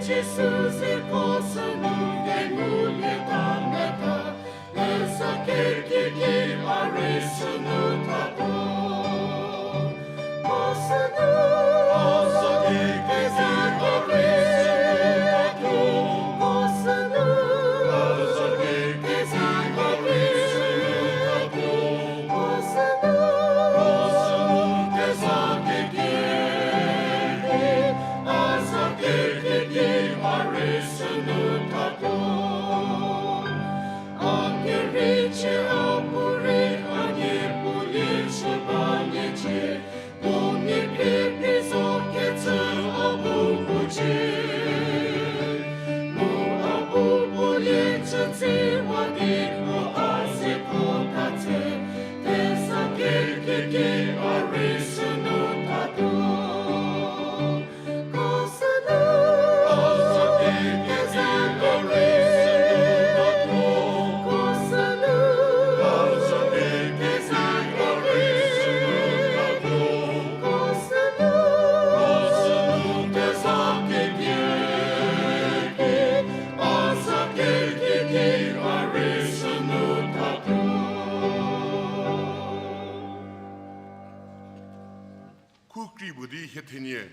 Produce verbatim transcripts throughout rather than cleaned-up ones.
Jisu ze ko sünu kengulie ta metha, esa kekiki a rei sünu tatuo. Ko sünu, ko sünu, Khu kri bu di hie thenie,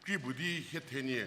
kri bu di hie thenie.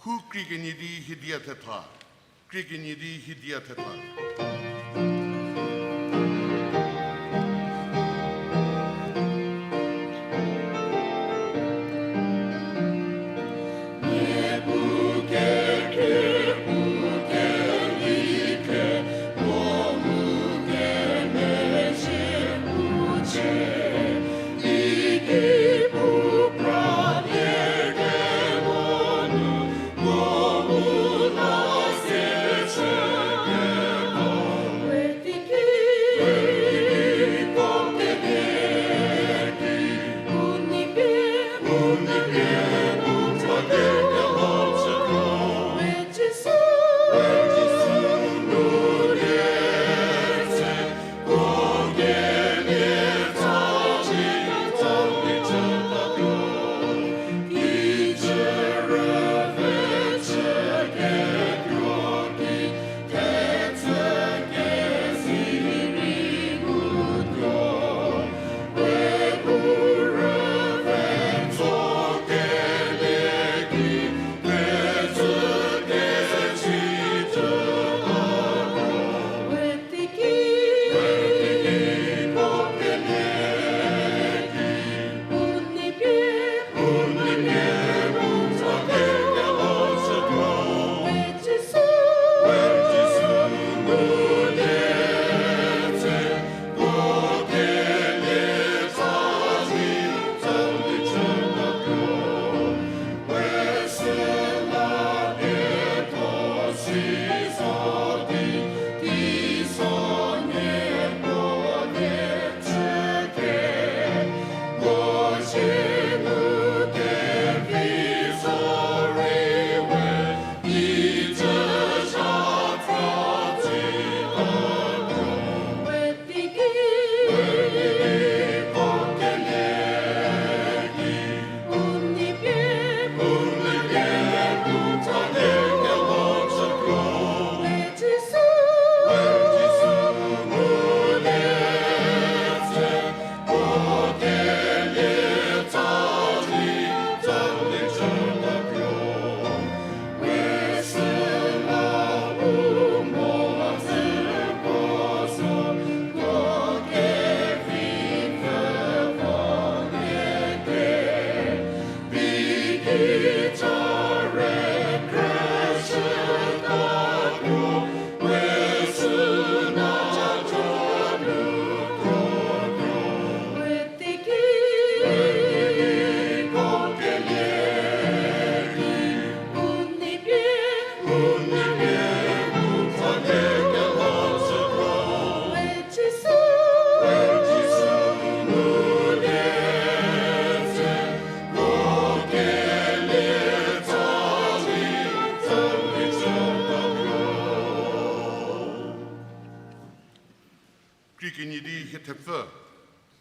Khu kri kenie di hie dia thetha. Kri kenie di hie dia thetha.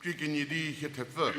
Krie kenie di hie thepfü.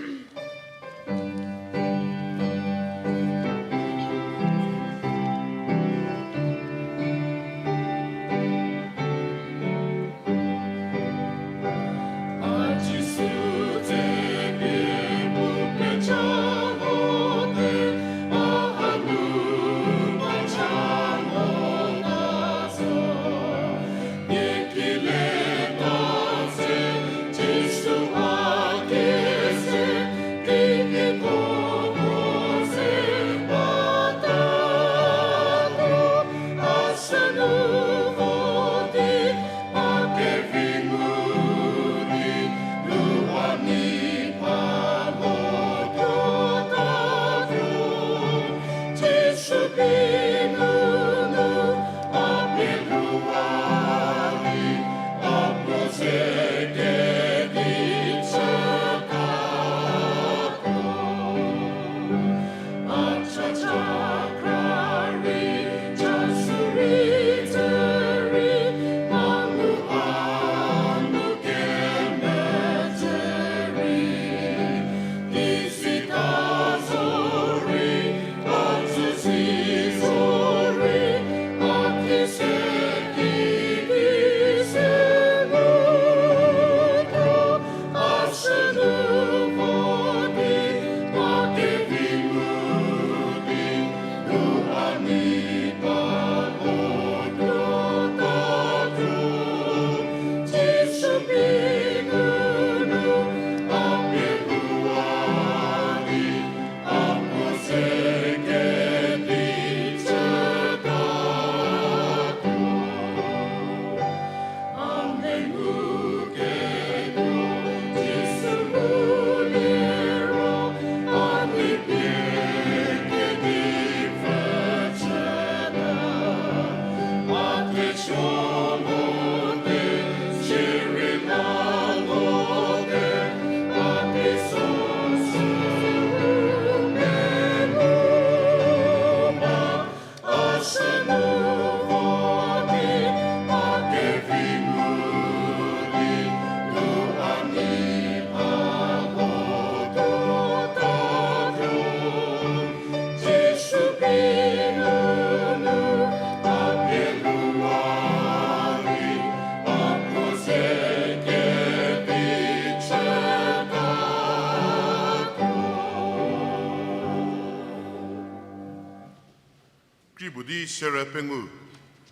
Kri puo di sere pengou.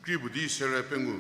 Kri puo di sere pengou.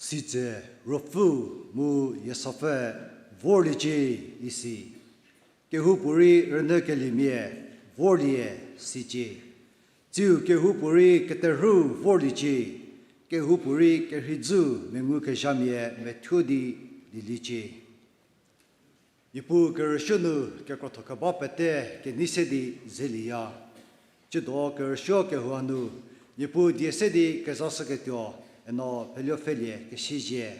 Sitse Ruopfü mu Yiesapfü vorliecie isi. Kehoupuorei rünyükeliemia vorlie sicie. Tsiu kehoupuorei keterhüu vorliecie. Kehoupuorei kerheidzü mengukezhamia methuo di lieliecie. Niepuu kerüsuo nu kekrotho keba pete kenei se di zelieya. Tsiedo kerüsuo kehou hanu, Niepuu die se di kezashüketuo, eno pheluopfhelie kesizie.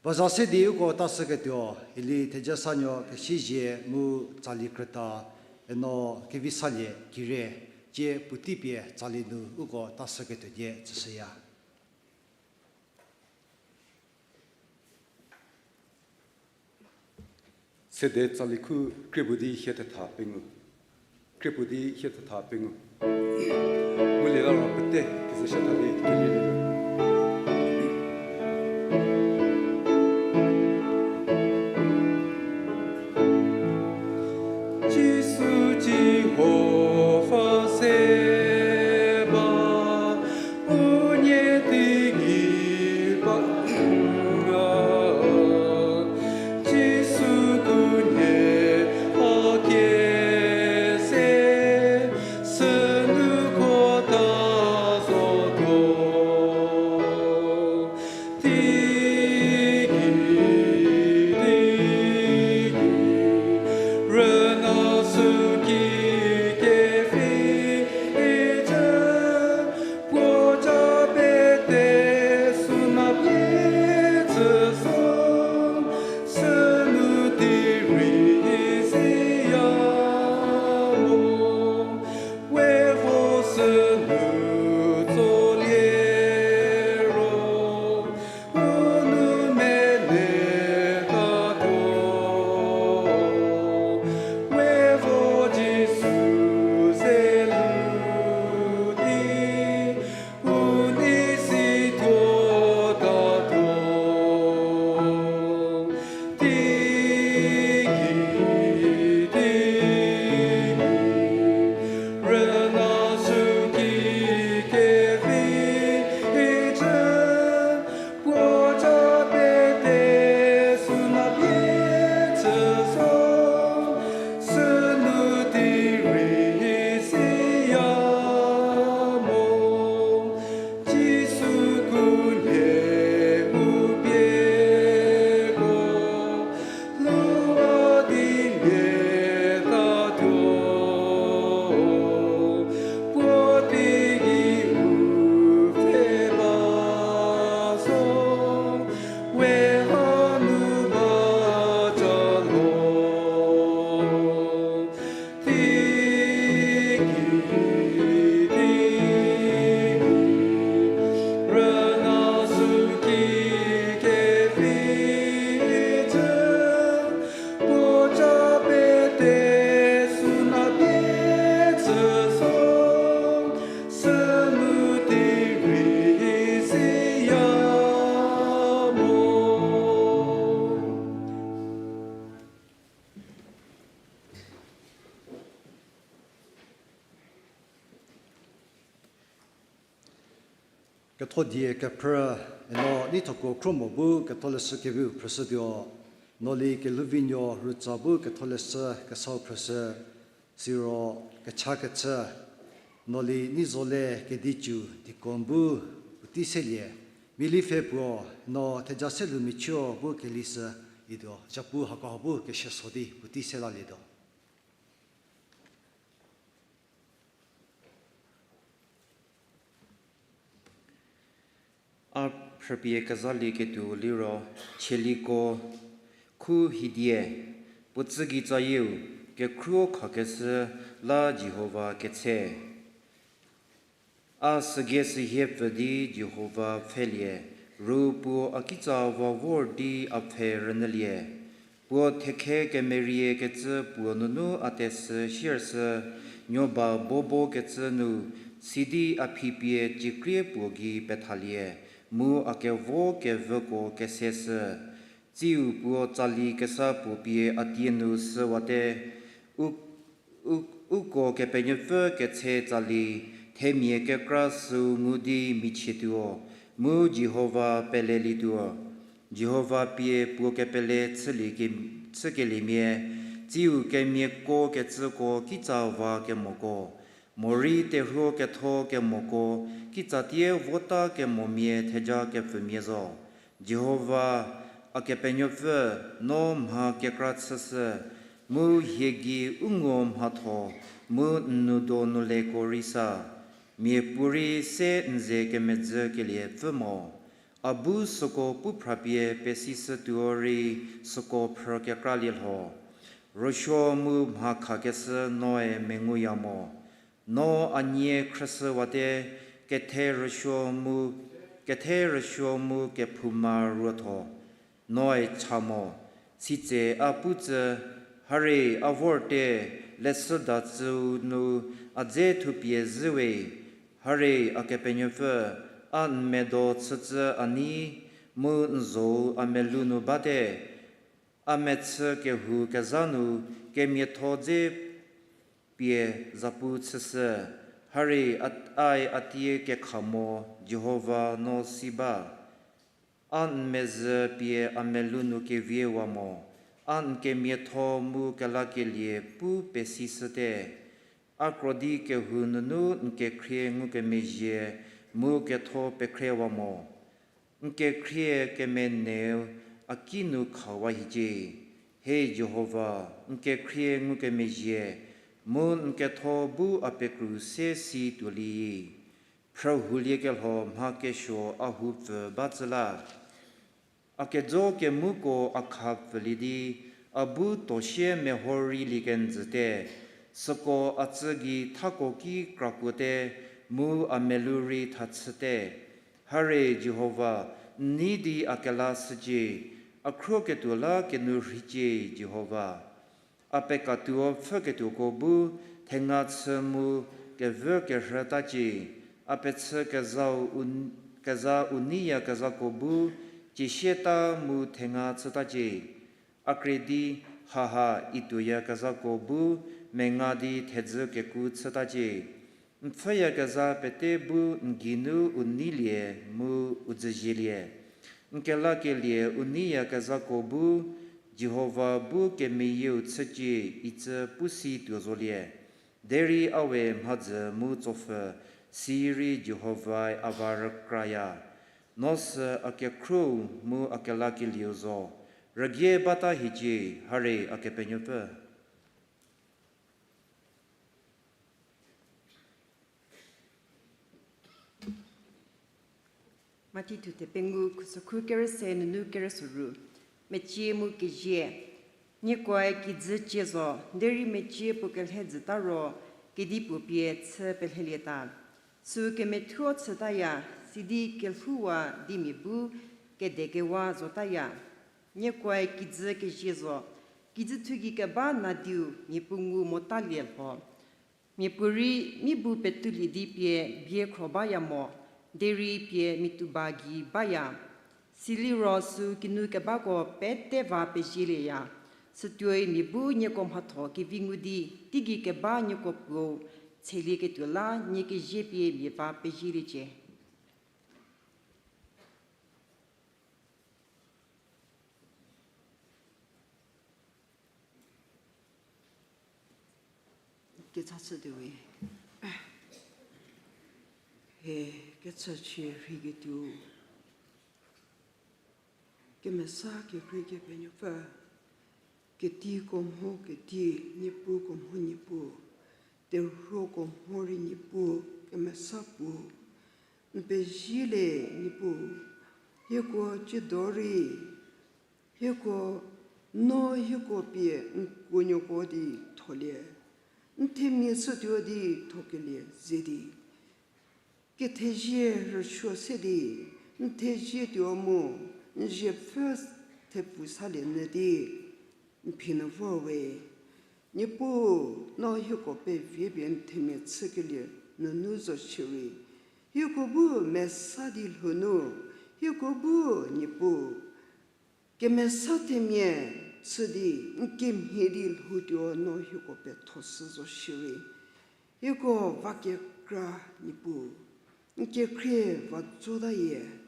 Baza se di uko tashüketuo, Eli Thejasanuo kesizie mu tsali krüta, eno Kevisalie Kire, tsie puotei pie tsali nu uko tashüketuo die tsüshüya. Sede tsali khu kriepuo di hie thetha pengou. Kriepuo di hie thetha pengou. Ngulieta ro pete kezashütha di kelielieu. Jisu Jihova se ba, unie teigei ba, Jisu kunie a kie se, sünu kota zotuo. Teigei, teigei, rüna süki kepfhecü, puo ca pete süna pie Ketho die kephrü, eno neithoko khro mo bu ketholeshü keviu phrüshütuo, no li kelhouvinuo rütsa bu ketholeshü kesau phrüshü, siro kechakechü, no li nei zo le kedicu deacon bu puotei selie, Milipfhe puo, no theja selu michüo bu kelishü, ituo zhapu hako bu keshüso di puotei se lalietuo. A phrüpie kezalieketuo liro, Chieliko, khu hidie, puo tsügei tsayieu, kekhruo khakeshü la Jihova ketse. A sügei sühie pfü di Jihova pfhelie, ru puo a kitsa va vor di a pfhe rünyülie. Puo thekhe kemeriekecü puo nunu a tesü shiershü, nuoba bobo kecü nu, sidi a phipie ciekrie puo gei pethalie, mu a kevo kevüko keseshü. Tsiu puo tsali kesa puo pie a tie nu süwate, u, u, uko Kepenuopfü ketse tsali, themia kekra süu ngu di michietuo, mu Jihova pelelietuo. Jihova pie puo kepele chülie ke-, chükeliemia, tsiu kemiako kecüko kitsa va kemoko, morei terhuo ketho kemoko kitsatie vota kemomia theja kepfümia zo. Jihova, a Kepenuopfü, no mha kekra chüshü, mu hie gei u ngo mhatho, mu n nou do nu leko rei sa. Miapuorei se n ze kemedzükelie pfü mo. A bu süko pu phrapie pesishütuo rei süko phrü kekralie lho. Rüsuo mu mha khakeshü noe menguya mo. No a nie khrüshüwate, kethe rüsuo mu, kethe rüsuo mu kephouma ruotho, noe cha mo. Sitse a pu tsü, Hari a vorte, leshüda tsüu nu a dze thupie zhüwe. Hari a Kepenuopfü, a n medo chütsü a nei, mu n zhou a melou nu bate. A mechü kehou kezha nu kemiatho dze pie zapu chüshü. Hari a, ai a tie kekha mo, Jihova no si ba. A n mezhü pie a melou nu keviewa mo, a n kemiatho mu kelakelie pu pesishüte. A krodi kehou nunu n kekhrie ngukemezhie mu ketho pekhrewa mo. N kekhrie kemeneu a ki nu khawa hiecie. He Jihova, n kekhrie ngukemezhie, mu n ketho bu a pekru se si tuolie. Phrühouliekelho mha kesuo a houpfü ba tsü la. A kejo kemuko a khapfülie di, a bu tosie meho reilie kenjüte, süko a tsü gei thako ki krakuote, mu a melou rei thachüte. Hari Jihova, n nei di a kelashücie, a khruoketuo la kenu rhicie Jihova. A pekatuo pfhüketuoko bu thenga chü mu kevü kerhütacie, a pechü kezau u, keza u neiyakezhako bu ciesieta mu thenga chütacie. A krie di, haha, ituoyakezhako bu menga di thedzü keku chütacie. N pfhüyakezha pete bu n geinu u neilie mu u dzüzielie. N kelakelie u neiyakezhako bu Jihova bu kemeyieu chücie icü pusi tuo zolie. Derei a we mhadzü mu tsopfhü, sirei Jihovae a va rükraya. No sü a kekhruou mu a kelakelieu zo. Rügie bata hiecie, hari a Kepenuopfü. Mathi thuthe pengou khusükhu kerüse nunu kerüsuoru, mecie mu kezie. Niekoe kijü cie zo, derei mecie puo kelhedzüta ro, kedipuo pie chü pelhelieta. Süu kemethuo chütaya, sidi kelhouwa di mia bu kedekewa zotaya. Niekoe kijü kezie zo, kijüthugei keba nadiu mia puo ngu motalie lho. Miapuorei mi bu petulie di pie bie khro baya mo, derei pie mituba gei baya. Siliro süu kinu kebako pete va pezielieya. Sütuoi mia bu nieko mhatho kevi ngu di, teigei keba nieko Puou, tselieketuo la nie kezie pie mia va pezieliecie. Kechachü tuowe. He, kechachie rheiketuo. Kemesa kekhrie Kepenuopfü, kediko mho kedi, niepuko mho Niepuu, terhuoko mho rei Niepuu, kemesa puo, n pezie le Niepuu, hieko tsiedo rei, hieko, no hieko pie n kuonuoko di tholie, n themia chütuo di thokelie ze di kethezie rüsuo se di, n thezie tuo mu, n ziepfü thepfu salie nyü di, n phi nu vor we. Niepuu, no hieko pevie pie n themia chükelie nunu zo shierei, hieko bu mesa di lhou nu, hieko bu Niepuu kemesa themia chü di, n kemhie di lhoutuo no hieko petho shü zo shierei, hieko va kekra Niepuu, n kekhrie va tsotayie.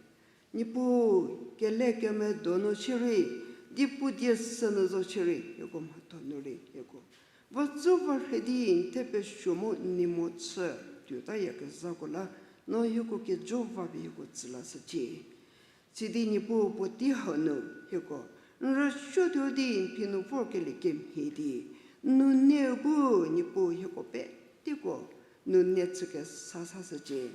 Niepuu, kele kemedo nu shierei, di pu die se nu zo shierei, hieko mhatho nu rei hieko va tso va rhe di n thepesuo mu n nei mo chü tuotayakezhako la, no hieko kejo va pie hieko tsü lashücie. Sidi Niepuu puotei hau nu hieko n rüsuotuo di n phi nu vorkelie kemhie di, n nuneu bu Niepuu hieko peteko nune chükesa sashücie.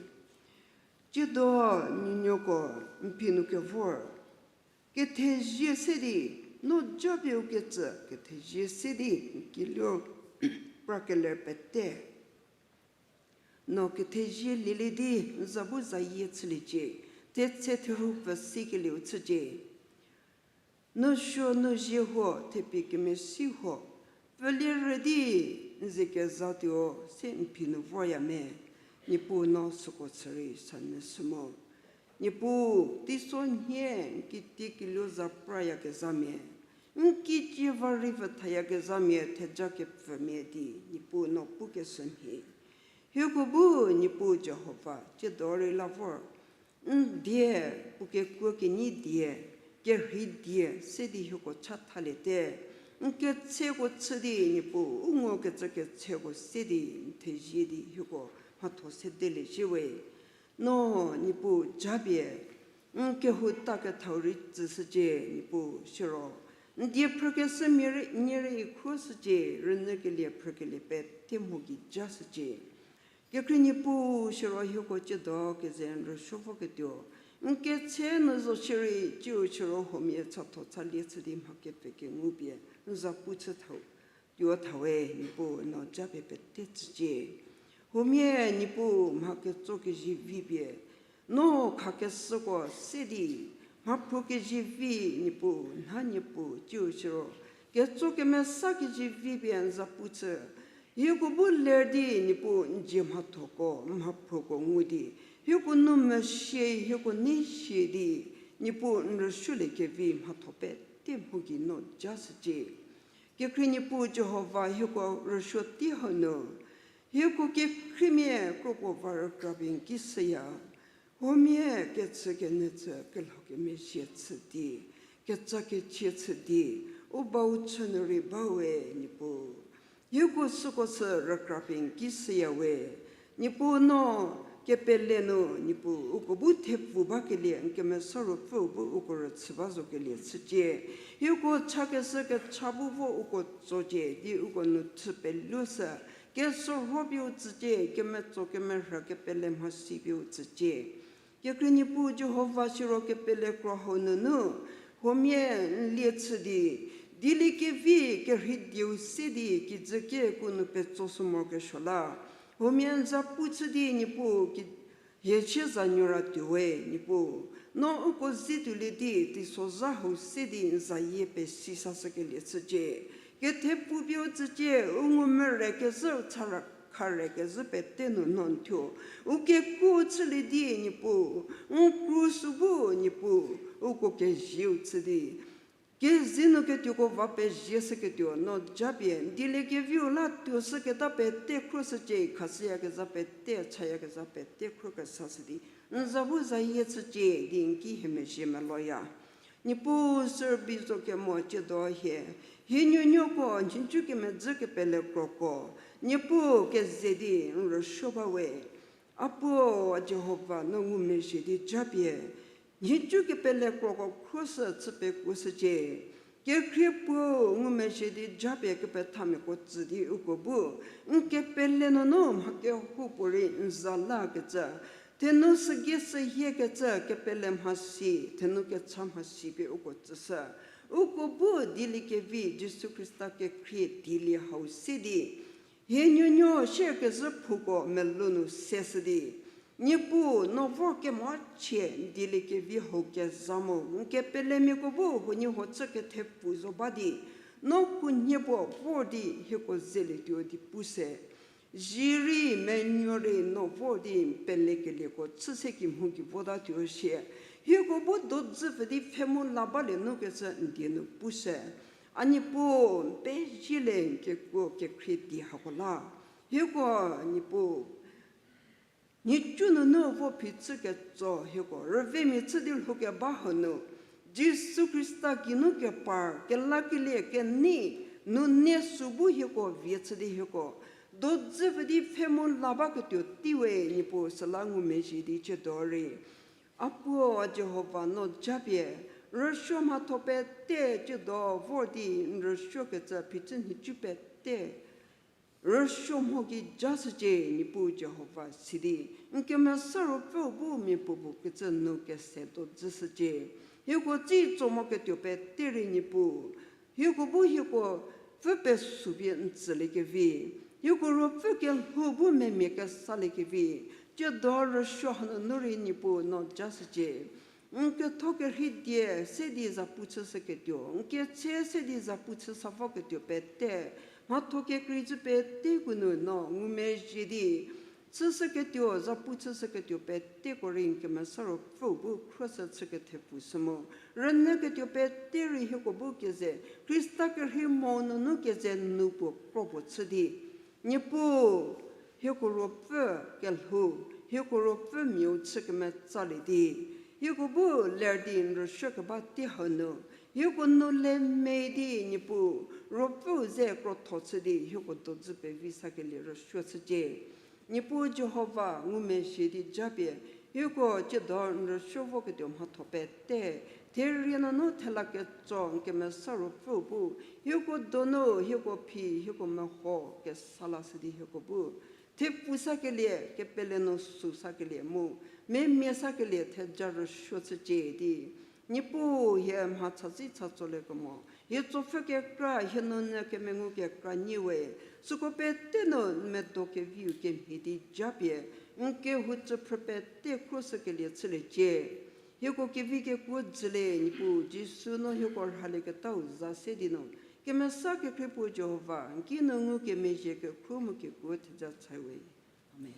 Tsiedo nuonuoko n phi nu kevor, kethezie se di, no japie u ketsü kethezie se di n kiluo pra keler pete, no kethezie lielie di n za bu zayie chüliecie, thetse therhu pfü sikelieu chücie. No suo no zie huo, thepie kemesi huo, pfülie rü di n ze kezatuo se n phi nu vorya me. Niepuu, no süko chü rei sanyü sü mo. Niepuu, teiso nhie n kitiekelieu za prayakezhamia, n kitie va rei pfü thayakezhamia, theja kepfümia di Niepuu no pukeshü mhie. Hieko bu Niepuu Jihova tsiedo rei la vor, n die, puo kekuo kenyi die, kerhei die se di hieko chathaliete. N ketseko chü di Niepuu u ngukecü ketseko se di n thezie di hieko mhatho sedelie zhie we. No Niepuu japie n kehou takethau rei tsüshücie Niepuu, siro n die phrükeshümia rei nie rei khruoshücie, rünyükelie phrükelie pete mho gei jashücie. Kekhrie Niepuu, siro hieko tsiedo keze n rüsuo voketuo, n ketse nu zo shierei tsiu siro huomia chatho chalie chü di mha kepfü kengu pie n za pu chü thau tuo thawe. Niepuu, no japie pete tsücie. Huomia Niepuu mha ketso kezivi pie no khakeshüko se di, mhaphruo kezivi Niepuu, nha Niepuu tsiu siro ketso kemesa kezivi pie n za pu chü. Hieko bu ler di Niepuu n dzie mhathoko mhaphruoko ngu di, hieko nu mesie, hieko nei sie di, Niepuu n rüsuoliekevi mhatho pete mho gei no jashücie. Kekhrie Niepuu Jihova, hieko rüsuo tei hau nu, hieko kekhriemia kropuo va rükra pie n ki shüya. Huomia kechü kenyü chü, kelhou kemezhie chü di, ketsa kechie chü di, u bau chü nu rei ba we Niepuu. Hieko süko sü rükra pie n ki shüya we. Niepuu no kepele nu Niepuu uko bu thepfu bakelie n kemesa ruopfüu bu uko rüchü ba zokelie chücie. Hieko chakeshü kecha bu vo uko tsocie di uko nu chü peluo sü, kesorho pie u tsücie, kemetso kemerhü kepele mhasi pie u tsücie. Kekhrie Niepuu Jihova, siro kepele kro hau nunu huomia n lie chü di, dieliekevi kerhei dieu se di kijü kieku nu petso sü morokesuo la, huomia n za pu chü di Niepuu ki hie chie za nuora tuowe Niepuu. No uko ze tuolie di teisozha hau se di n zayie pesi sashükelie chücie. Kethepfu pie u tsücie, u ngumere kezhü u chara khare kezhü pete nu no n thuo u kekuo chülie di Niepuu, n kru sü bu Niepuu, uko kezieu chü di kezei nu ketuoko va pezie shüketuo no japie n dieliekeviu la tuoshüketa pete khruoshücie, khashüyakezha pete, chayakezha pete khruokesashü di n za bu zayie chücie di n ki hie mezhie meloya. Niepuu sürbi zo kemo tsiedo hie, hie nuonuoko nhicu kemedzü kepele kroko, Niepuu keze di n rüsuo ba we. A puo, a Jihova, no ngumezhie di japie nhicu kepele kroko khruoshü chü pekuoshücie. Kekhrie puo ngumezhie di japie kepethamiako tsü di uko bu n kepele nunu mha kehoupuorei n za lakecü, thenu sügei sühiekecü kepele mhasi, thenu kecha mhasi pie uko tsüshü. Uko bu dieliekevi Jisu Khrista kekhrie dielie hau se di, hie nuonuo shie kezhü phuko melou nu seshü di, Niepuu, no vor kemo chie n dieliekevi hau kezha mu n kepelemiako bu huoniehuo chü kethepfu zo ba di, no khunhie puo vor di hieko zelietuo di puse. Zhie rei menuo rei no vor di n pelekelieko chü se kimhie ki votatuo shie, hieko bu dodzü pfü di pfhe mu la balie nu kecü n die nu puse. A Niepuu, n pezie le n kekuo kekhrie di hako la. Hieko, Niepuu, nhicu nunu vo phichü ketso hieko rüvemia chü di lhoukeba hanu, Jisu Khrista geinu kepar kelakelie kenei, nu ne sü bu hieko vie chü di hieko dodzü pfü di pfhe mu la baketuo tei we. Niepuu, süla ngumezhie di tsiedo rei, a puo, a Jihova, no japie rüsuo mhatho pete tsiedo vor di n rüsuokecü phichü nhicu pete rüsuo mho ki jashücie. Niepuu Jihova, sidi n Kemesa Ruopfüu bu miapuopuo kecü nu kese dodzüshücie. Hieko tsi tso mo ketuo pete rei Niepuu, hieko bu hieko pfü pesupie n tsüliekevi, hieko ruopfü kelhou bu memia kesaliekevi, tsiedo rüsuo hanunu rei Niepuu no jashücie. N ketho kerhei die se di zapu chüshüketuo, n ketse se di zapu chüsa voketuo pete, mhatho kekreicü peteko nu no ngumezhie di chüshüketuo, zapu chüshüketuo peteko rei n Kemesa Ruopfüu bu khruoshü chü kethepfu shü mu, rünyüketuo pete rei hieko bu keze, Khrista kerhei mo nunu keze nu puo kro puo chü di, Niepuu, hieko ruopfü kelhou, hieko ruopfümiau chü kemetsalie di, hieko bu ler di n rüsuo keba tei hau nu, hieko nu le me di Niepuu, ruopfüu ze krotho chü di hieko dodzü pevi sakelie rüsuo chücie. Niepuu Jihova, ngumezhie di japie hieko tsiedo n rüsuo voketuo mhatho pete, therie nunu thela ketso n Kemesa Ruopfüu bu hieko donu, hieko phi, hieko meho kesa lashü di hieko bu thepfu sakelie, kepele nu sü sakelie mu memia sakelie theja rüsuo chücie di, Niepuu, hie mha chatsi chatsolie kemo, hie tsopfü kekra, hie nunyü kemengu kekra nyi we, süko pete nu n medo keviu kemhie di japie n kehou tsüphrü pete khruoshükelie chüliecie. Hieko kevi kekuo jülie. Niepuu Jisu, no hieko rhalieketau za se di nu, kemesa kekhrie puo Jihova, n kinu ngukemezhie kekhruo mu kekuo theja chai we. Amen.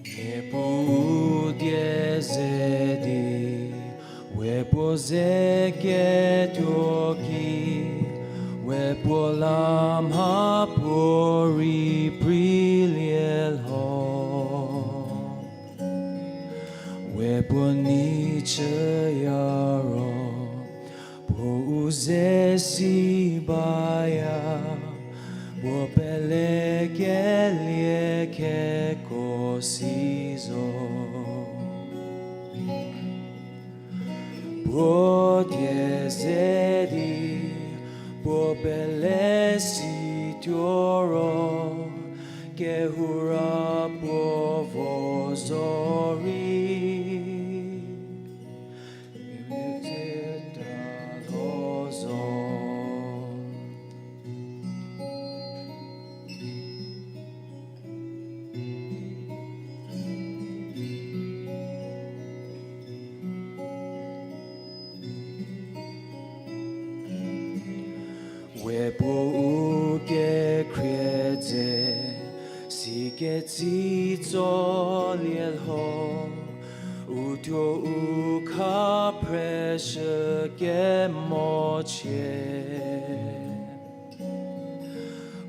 Mia puo u die ze di, we puo ze ketuo ki, we puo la mha puorei preilie lho. We puo nei chüya ro, puo u ze si baya, puo pelekelie keko si zo. Puo die ze di, puo pele si tuo ro, kehoura puo vo zo rei. We puo u kekhrie dze, sikecü tsolie lho, u thuo u khaphre shü kemochie.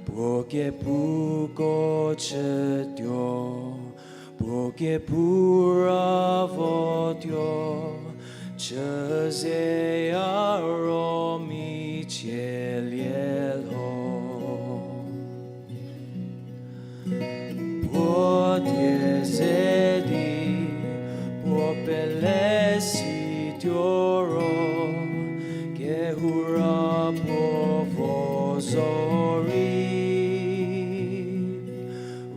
Puo kepuko chütuo, puo kepu ra votuo, chüzeya ro michielie lho. Puo die ze di, puo pele situo ro, kehoura puo vo zorei,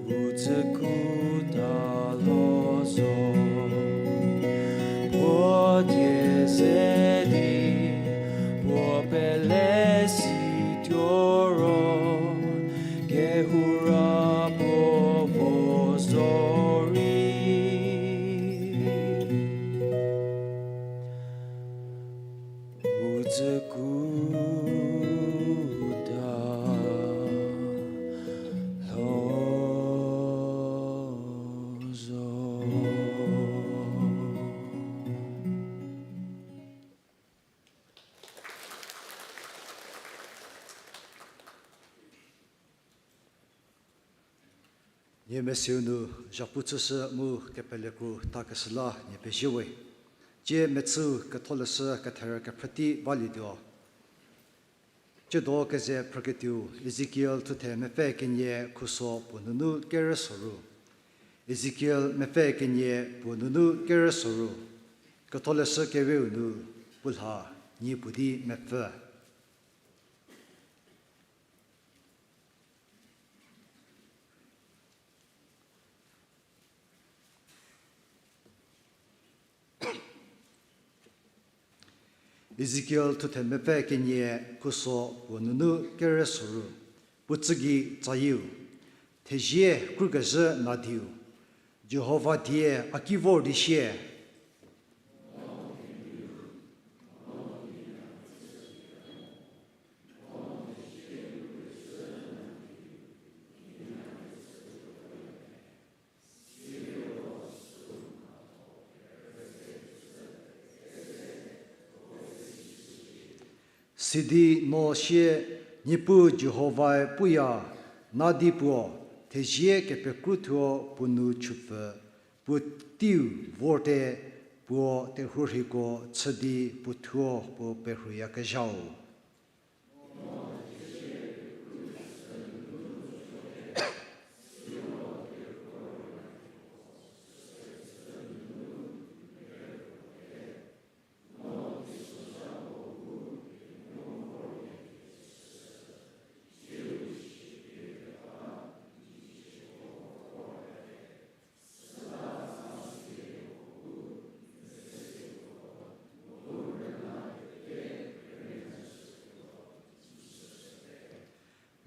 u tsükuta lho zo. Puo die ze di, puo pele situo ro, kehoura puo vo zorei, u tsükuta lho zo. Nie mesiu nu zhapu chüshü mu kepelekru takeshü la nie pezie we. Tsie mechüu Ketholeshü ketherü kephrütei valietuo. Tsiedo keze phrüketuou Ezekiel thuthe mepfü kenie khuso puo nunu kerü soru. Ezekiel mepfü kenie puo nunu kerü soru. Ketholeshü keweu nu puo lha nyi puo di mepfü. Ezekiel thuthe mepfü kenie khuso puo nunu kerü soru. Puo tsü gei tsayieu. Thezie krukezhü nadiu, Jihova die a ki vor di sie. Sidi no sie, Niepuu Jihovae puya, nadi puo, thezie kepekru thuo puo nu chüpfü, puo teiu vorte, puo terhuorheiko chü di puo thuo puo perhuyakezhau.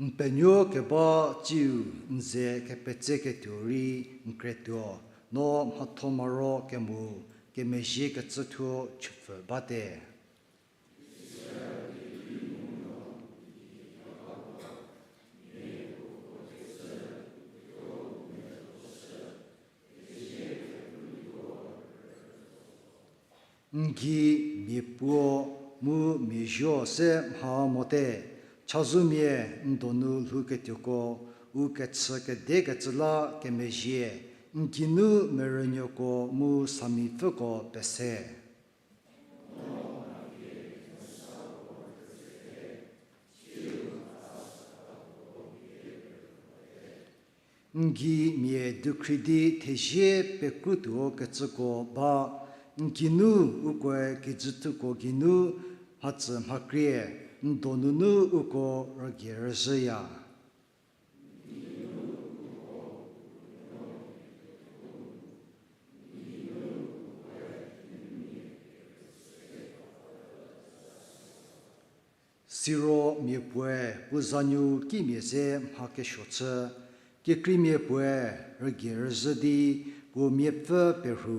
N penuo keba tsiu n ze kepetse ketuo rei n kretuo, no mhatho maro kemo kemezhiekecü thuo chüpfü bate. N gei mia puo mu mia zuo se mha mote, chazou mia n donu lhouketuoko, u kechü kedekecü la kemezhie, n geinu merünuoko mu samipfüko pese. N gei mia dukhri di thezie pekrutuo kecüko ba, n geinu ukoe kijüthuko geinu mhatsü mhakrie, n donunu uko rügie rüzhüya. Siro mia puoe puo zanuo kimia ze mha kesuo chü, kekreimia puoe rügie rüzhü di puo miapfü perhu,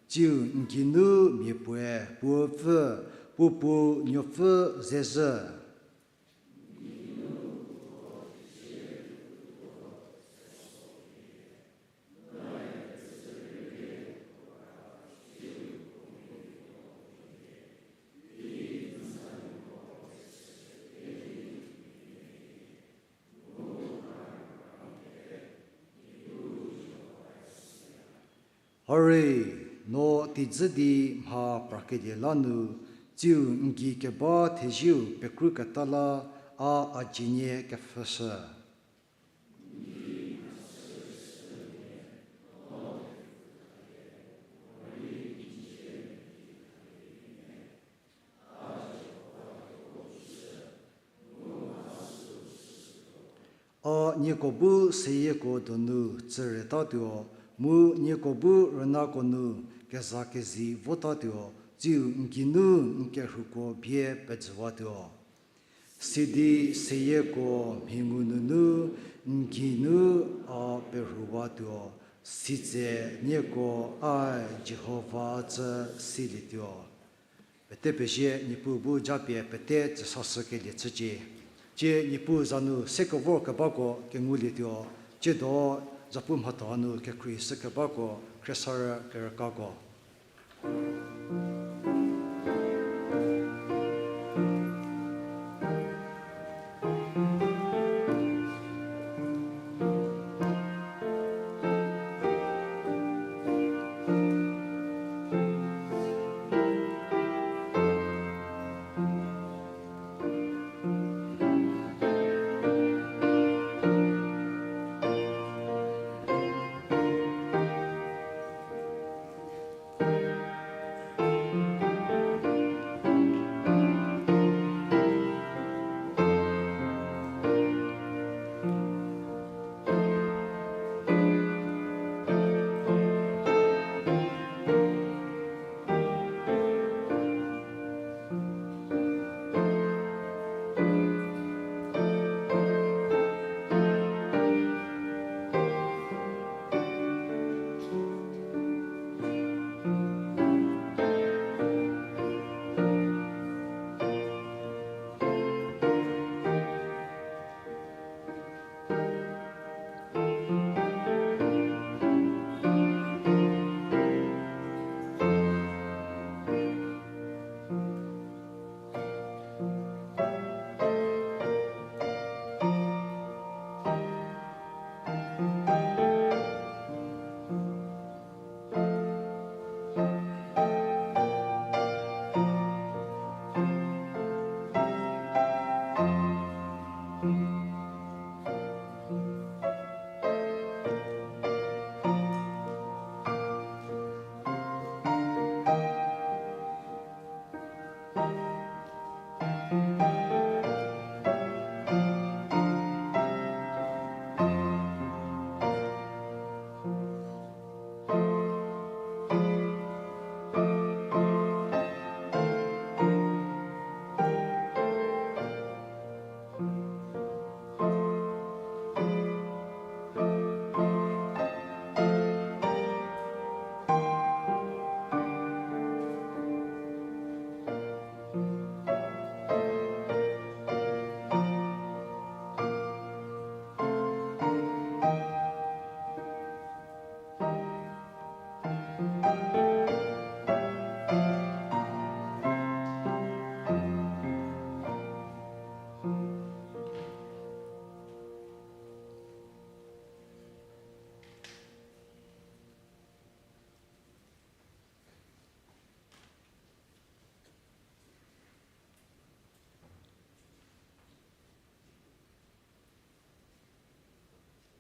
tsiu n geinu mia puoe puo pfü, puo puo nuopfü zezhü. Arei, no teidzü di mha prakelie la nu, tsiu n gei keba thezieu pekrüketa la a a dzie nie kepfhüshü. A nieko bu seyieko donu tsüretatuo, mu nieko bu rünako nu kezakezei votatuo, tsiu n geinu n kerhuko bie pejüwatuo. Sidi seyieko mhi ngu nunu n geinu a perhuwatuo, sitse nieko a Jihova tsü silietuo. Pete pezie Niepuu bu japie pete tsüsashükelie chücie. Tie Niepuu za nu sekevor kebako kengulietuo, tsiedo zapu mhatho hanu kekhruohishü kebako khriesarü kerükako.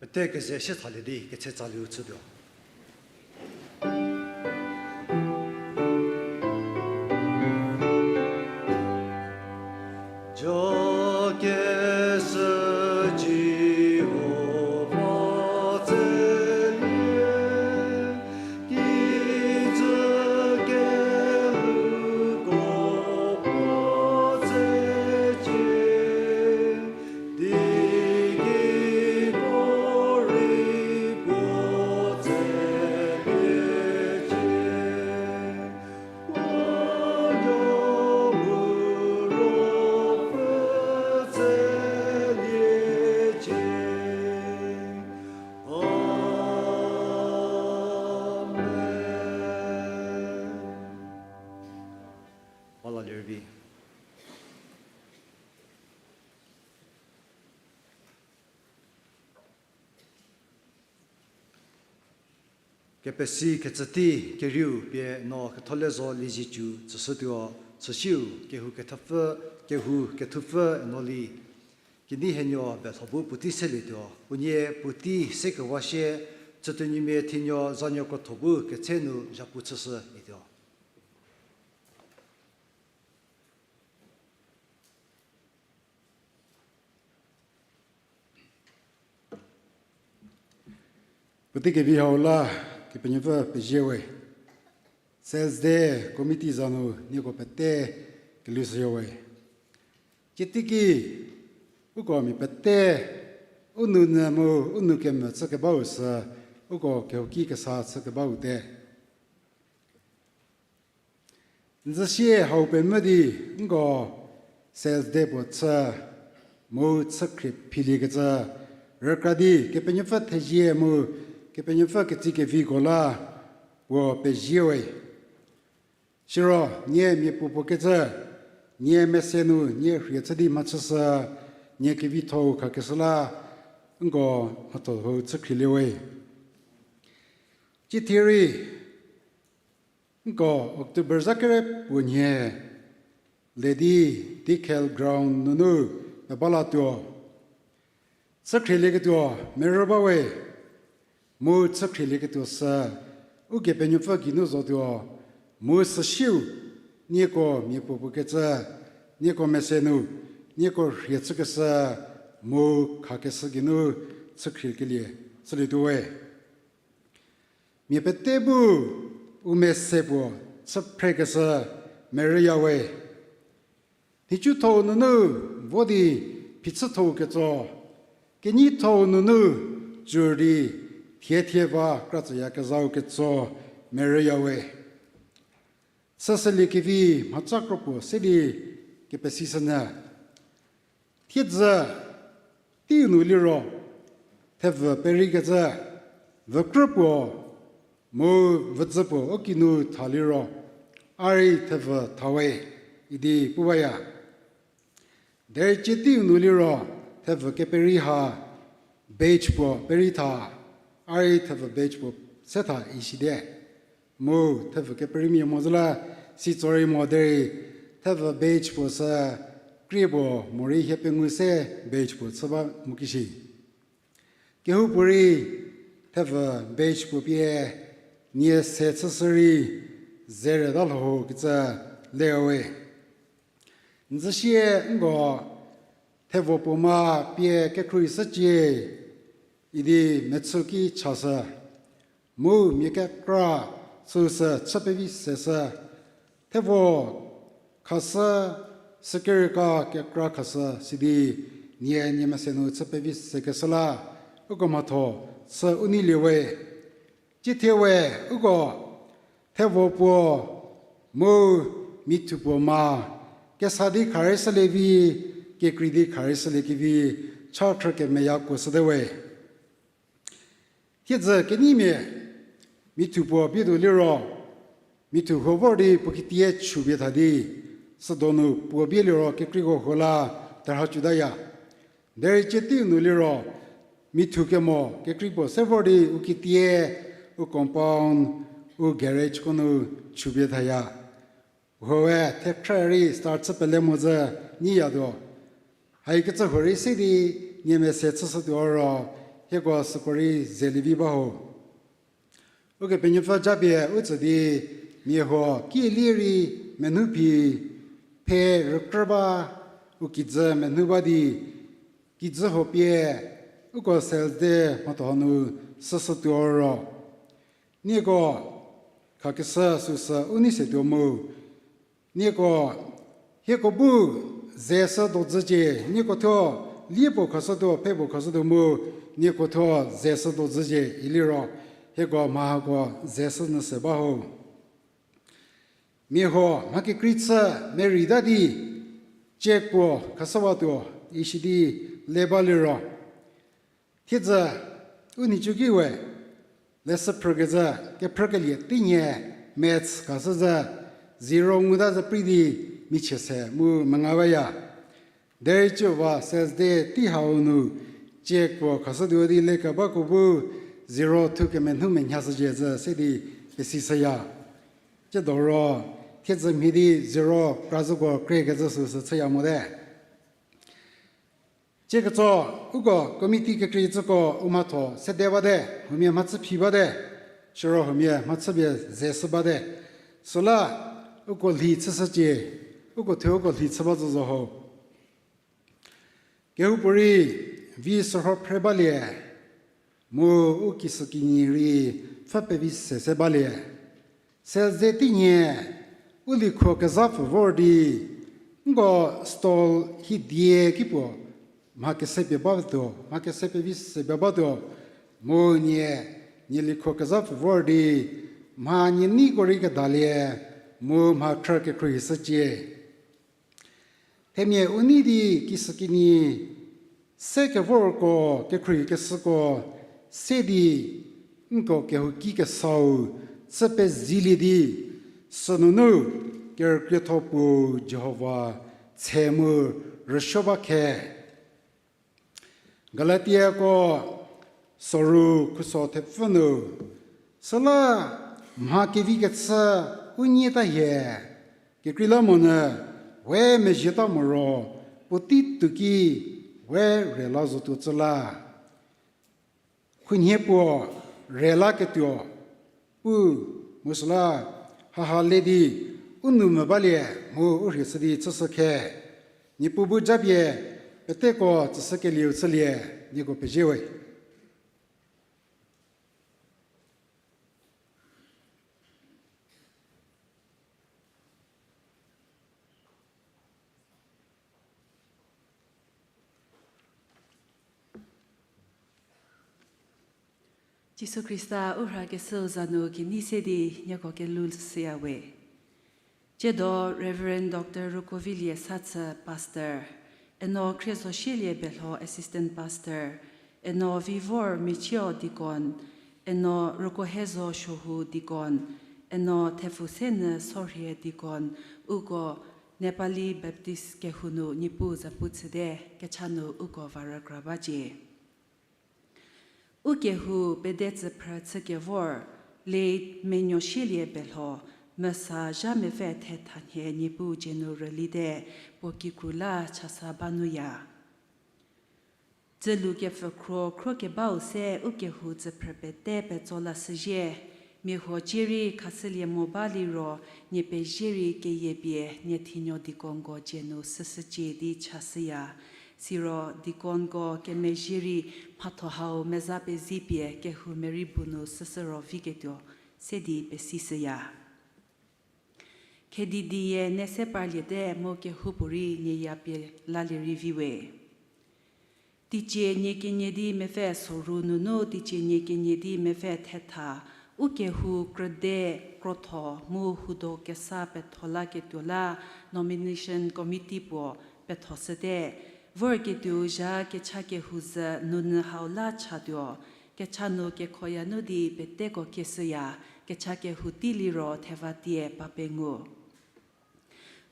Pete keze sie thalie di ketse tsaliu chütuo. Jokeshü Jihova tselie, kijü kelhouko puo tsecie, teigei puorei puo tseliecie. Kepesi kecü tei kerieu pie no ketholeshü zo lieziecü tsüshütuo, chüsiu kehou kethupfü, kehou kethupfü no li, kenei hienuo belho bu puotei selietuo, unie puotei sekewa sie, Tsütuonuomia thinuo zanuo krotho bu ketse nu zhapu chüshülietuo. Puotei kevi hau la Kepenuopfü pezie we. Sales Day committee za nu nieko pete kelhou shüyo we. Tsie teiki uko mia pete u nou nyü mu u nou kemvü chü kebau sü uko kehouki kesa chü kebau te. N zü sie hau pemvü di nko Sales Day puo chü mu chükhrie philiekecü rükra di Kepenuopfü thezie mu Kepenuopfü ketsikeviko la puo pezie we. Siro nie mia puopuo kecü, nie mese nu nie rhie chü di mhachüshü, nie kevitho-u khakeshü la nko mhatho hau chükhrielie we. Tsie thie rei nko October za kere puo nhie le di Dikhel ground nunu peba latuo. Chükhrelieketuo merü ba we, mu chükhrelieketuo sü Ukepenuopfü geinu zotuo, mu süsiu nieko mia puopuo kecü, nieko mese nu, nieko rhie chükeshü, mu khakeshü geinu chükhriekelie chülietuo we. Mia pete bu u mese puo chü phrekeshü merüya we. Nhicuthou nunu vo di phichüthou ketso, kenyithou nunu tsur di thie thie va kratsüyakezhau ketso merüya we. Süsüliekevi mhaca kropuo se di kepesishünyü. Thiedzü teiu nu liro, thevü perikecü, vükrü puo, mu vüdzü puo u kinu tha liro, a rei thevü tha we, idi pu baya. Derei cie teiu nu liro, thevü keperi ha, batch puo peri tha, a rei thevü batch puo se tha isite. Mu thevü keperimia mo zü la, si tsorei mo derei, thevü batch puo sü, krie puo morei hie pengou se batch puo chü ba mo kishi. Kehoupuorei thevü batch puo pie nie se chüshü rei zereta lho ho kecü le we. N zü sie nko thevo puo ma pie kekhruohi shücie idi mechü ki chashü. Mu mia kekra süusü chü pevi seshü. Thevo khashü, sükerika kekra khashü sidi nie nie mese nu chü pevi sekeshü la, uko mhatho sü u neilie we. Tsiethie we, uko thevo puo mu mithu puo ma kesa di kharei shülie vi, kekrei di kharei shülie kevi, cha khrü kemeya kuo shüte we. Thiedzü kenyimia mithu puo bietuo liro, mithu huo vor di puo kitie chupie tha di, südonu puo bie liro kekreiko huo la terha cütaya. Derei cie teiu nu liro, mithu kemo kekrei puo se vor di u kitie, u compound, u garageko nu chupie thaya. Huoe thekhrü rei start chü pele mo zü nyiyatuo. Haikecü huo rei se di nie mese chüshütuo ro, hieko süko rei zelie vi ba ho. Ukepenuopfü japie u tsü di mia huo kielie rei menhuphi phe rükrü ba, u kijü menhu ba di, kijü huo pie uko sales day mhatho hanu süshütuo ro, nieko khakeshü süsü u nei setuo mu, nieko hieko bu ze sü dozücie, nieko thuo lie puo khashütuo, phe puo khashütuo mu, nieko thuo ze sü dozücie iliro, hieko mha hako ze sü nyü se ba ho. Mia huo mha kekrei chü merei ta di, check puo khashüwatuo, isidi le ba liro. Thiedzü, u nhicu ki we, leshü phrükezhü, kephrükelie teinhie, maths khashü zü, zero nguta zü prei di, michie se mu menga baya. Derei ciu va sales day tei hau nu, check puo khashütuo di lekebako bu, zero thu kemenhu menhashücie zü se di pesishüya. Tsiedo ro, thiedzü mhie di zero kra zhüko krekecü süsü chüya mote. Tsie ketso, uko committee kekreicüko u mhatho sede bate, huomia mhachü phi bate, siro huomia mhachüpie ze shü bate. Süla uko lhi chüshücie, uko thuo uko lhi chü ba zo zo ho. Kehoupuorei vi sürho phre balie, mu u kisükinyi rei pfü pevi se se balie. Seze teinhie, u likhuo kezha pfü vor di, nko stall hi die kipuo, mha kese pie batuo, mha kese pevi se pie batuo, mu nie, nie likhuo kezha pfü vor di, mha nie neiko rei kedalie, mu mha khrü kekhruohishücie. Themia u nei di kisükinyi se kevorko, kekhruohikeshüko se di, nko kehouki kesau chü pezilie di, sünunu kerükrietho puo Jihova tshe mu rüsuo ba khe. Galatiako soru khuso thepfü nu, süla mha kevi kechü u nyie ta hie, kekreilamonyü we mezhie ta moro, puotei tuoki we rela zotuo cü la. Khunhie puo rela ketuo, pu, mu süla haha le di u nou mvü balie mu u rhie shü di chüshü khe. Niepuu bu japie peteko tsüshükelieu chülie, nieko pezie we. Jisu Khrista u rhakeshüu za nu kenei se di nieko kelou shüya we. Tsiedo Reverend Doctor Rukovilie Sathü, Pastor, eno Khriezosielie Belho, Assistant Pastor, eno Vivor Michio, Deacon, eno Rukohezo Shohu, Deacon, eno Thepfusenyü Sorhie, Deacon, uko Nepali Baptist kehou nu Niepuu zapu chüte, kecha nu uko va rükra bacie. U kehou pede tsüphrü chükevor, late Menuosielie Belho, mesa zha mepfü thethanhie Niepuu dzie nu rülite, puo kikru la chasa ba nuya. Dzülu kepfü khro khrokebau se u kehou tsüphrü pete petso lashüzhie, mia huo cie rei khashülie mo ba liro, nie pezie rei keyiepie nie thinuo deaconko dzie nu shüshücie di chashüya. Siro deaconko kemezhie rei mhatho hau meza pezie pie kehou merei bu nu shüshü ro viketuo se di pesishüya. Khedi diye ne se parliete mu kehoupuorei nie ya pie lalie rei vi we. Teicie nie kenie di mepfü soru nunu teicie nie kenie di mepfü thetha, u kehou krüde krotho mu hudo kesa petho laketuo la nomination committee puo pethoshüte, vorketuou zha kecha kehou zhü nunyü hau la chatuo, kecha nu kekhoya nu di peteko kieshüya, kecha kehou tei liro thevatie pa pengu.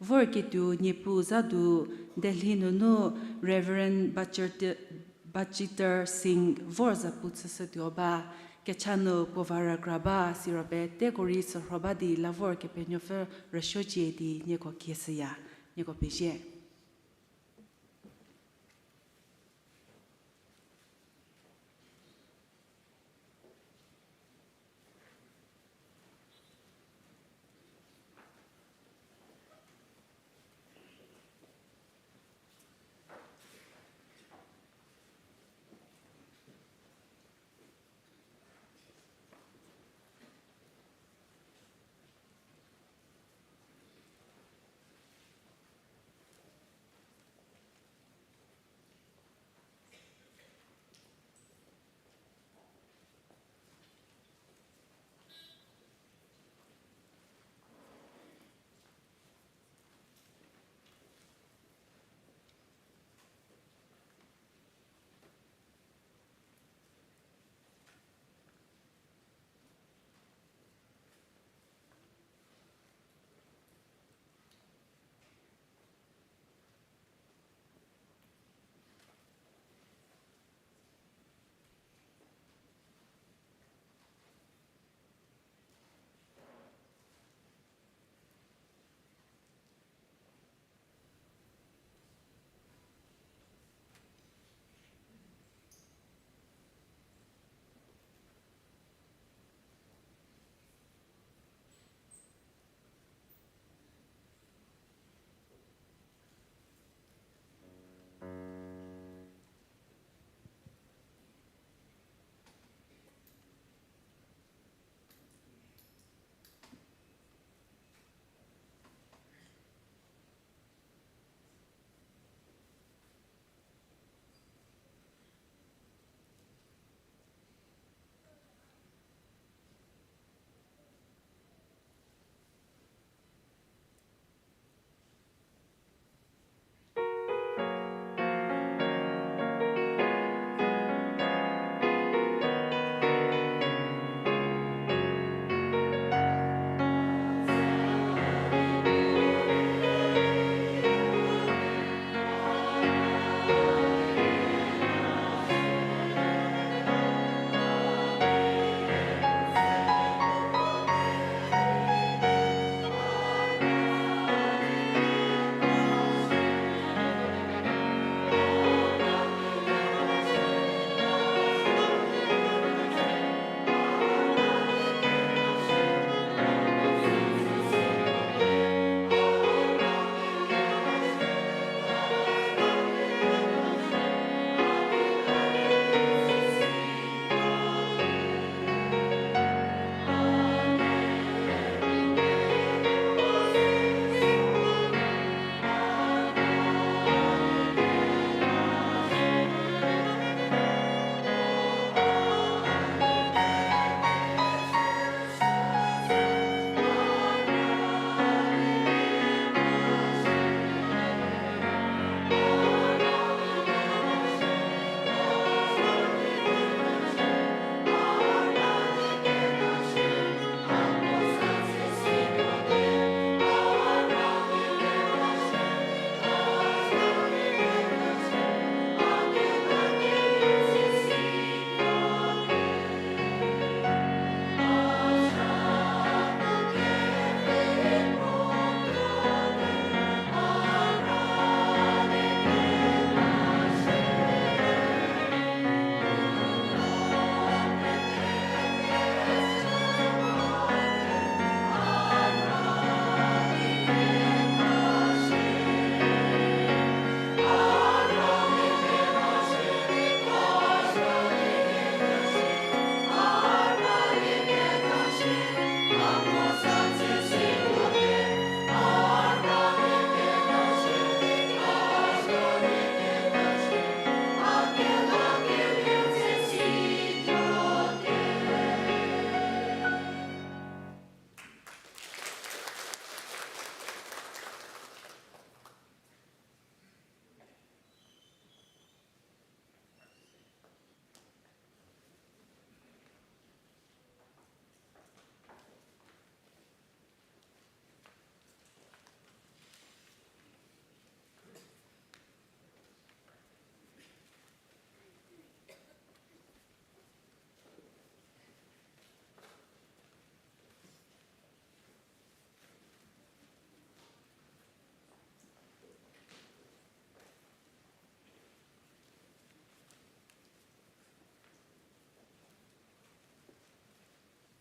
Vorketuo Niepuu za du Delhi nunu Reverend Bachite-, Bachiter Singh vor zapu chüshütuo ba, kecha nu puo va rükra ba, siro peteko rei sürho ba di la vor Kepenuopfü rüsuocie di nieko kieshüya, nieko pezie.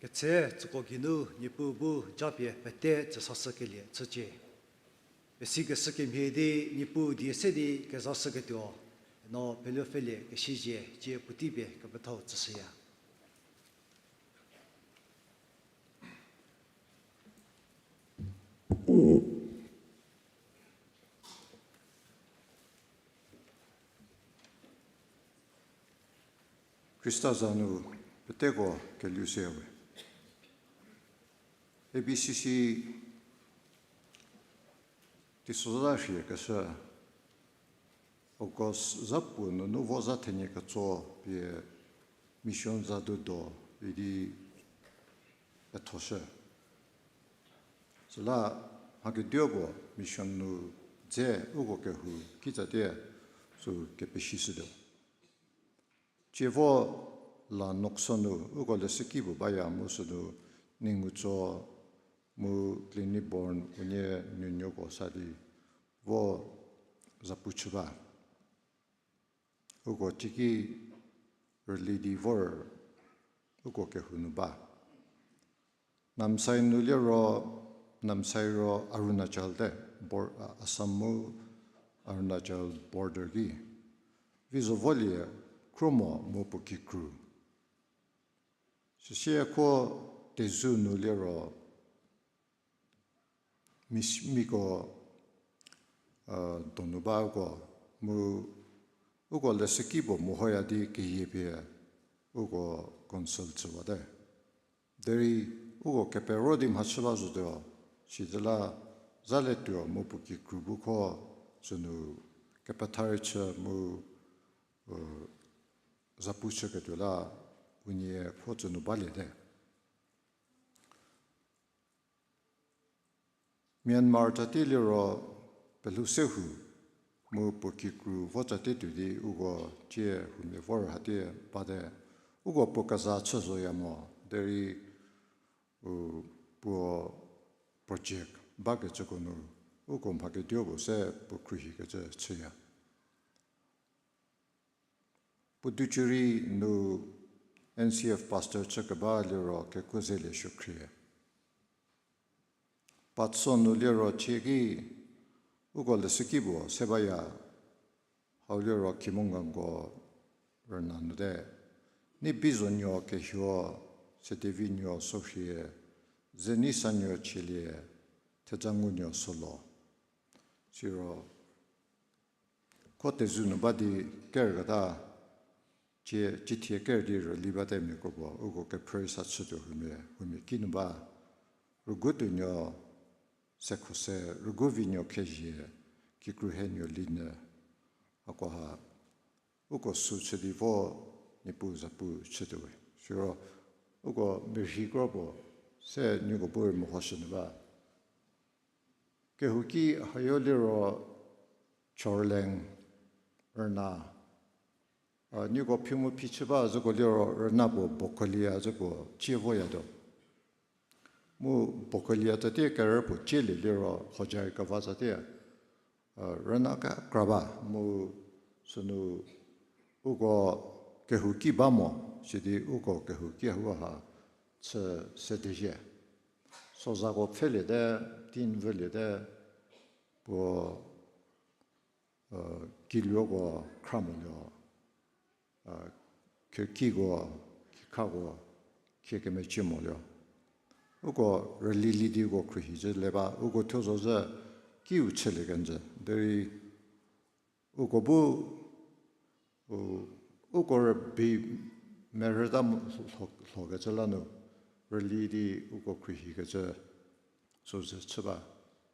Ketse tsüko geinu Niepuu bu japie pete tsüsashükelie chücie. Pesikeshü kemhie di Niepuu die se di kezashüketuo, eno phelupfhülie kesizie cie puotei pie kepethau tsüshüya. Khrista za nu peteko kelhou sewe. A B C C teisozha rhie keshü August za puo nunu vo za thenie ketso pie mission za dudo idi kethoshü. Süla mhakeduo puo mission nu dze uko kehou kitsatie sü kepesishütuo. Tsie vo la nokso nu uko leshüki puo baya mu sünu Ningutso mu Glennie Bourne unie nuonuoko sa di vo zapu chü ba. Uko teiki rüli di vor uko kehou nu ba. Namsai nu liro, Namsai ro Arunachal te, bor-, Assam mu Arunachal border ki. Vi zo volie Khromo mu puo kikru. Süsie kho Tezu nu liro, mi-, miko donu ba uko, mu uko leshüki puo mehoya di keyie pie uko council chüwate. Derei uko kepero di mhachü ba zotuo, sitela zaletuo mu puo kikru bu kho sünu kepetha rei chü mu zapu chüketuo la unie kho tsünu baliete. Myanmar tsatie liro pelhou se hu mu puo kikru vo tsatie tuo di uko tsie humia vor hatie bate, uko puo keza chü zoya mo derei u puo project bakecüko nu uko mhakeduo puo se puo khruohikecü chüya. Puducherry nu N C F pastor chükeba liro kekuo zelie suokhrie. Patso nu liro cie ki uko leshüki puo se baya, hau liro Kimonganko rüna nute. Ni Bizonuo Kehuo, Sedevinuo Sorhie, Zeneisanuo Chielie, Thedzangunuo Solo. Siro kho Tezu nu ba di kerketa, cie, cithie ker di rüli bate mia kropuo uko kephrü sa chütuo humia, humia kinu ba, Rügutuonuo Sekhose, Rüguvinuo Khezhie, Kikruhenuo Linyü, hakoha uko sü chü di vo Niepuu zapu chütuowe. Siro uko merhi kropuo se nieko bu rei mehoshünyü ba. Kehouki hayo liro Chorleng rüna, a, nieko phi mu phi chü ba züko liro rüna puo Bokolia züko cie voyatuo. Mu Bokolia tsatie kerü puo cielie liro Hojai keva tsatie, a, rüna kekra ba mu sünu uko kehouki ba mo, sidi uko kehouki hau ha chü sedezhie. Sozako pfheliete, tin vüliete, puo kiluoko khra moluo, khirkiko, kikhako, khie kemecie moluo. Uko rülili di uko khruohi zhü le ba, uko thuo zo zhü kiu chülie kenjü. Derei uko bu, u, uko rübei merüta lho, lhokecü la nu, rüli di uko khruohikecü sozü chü ba.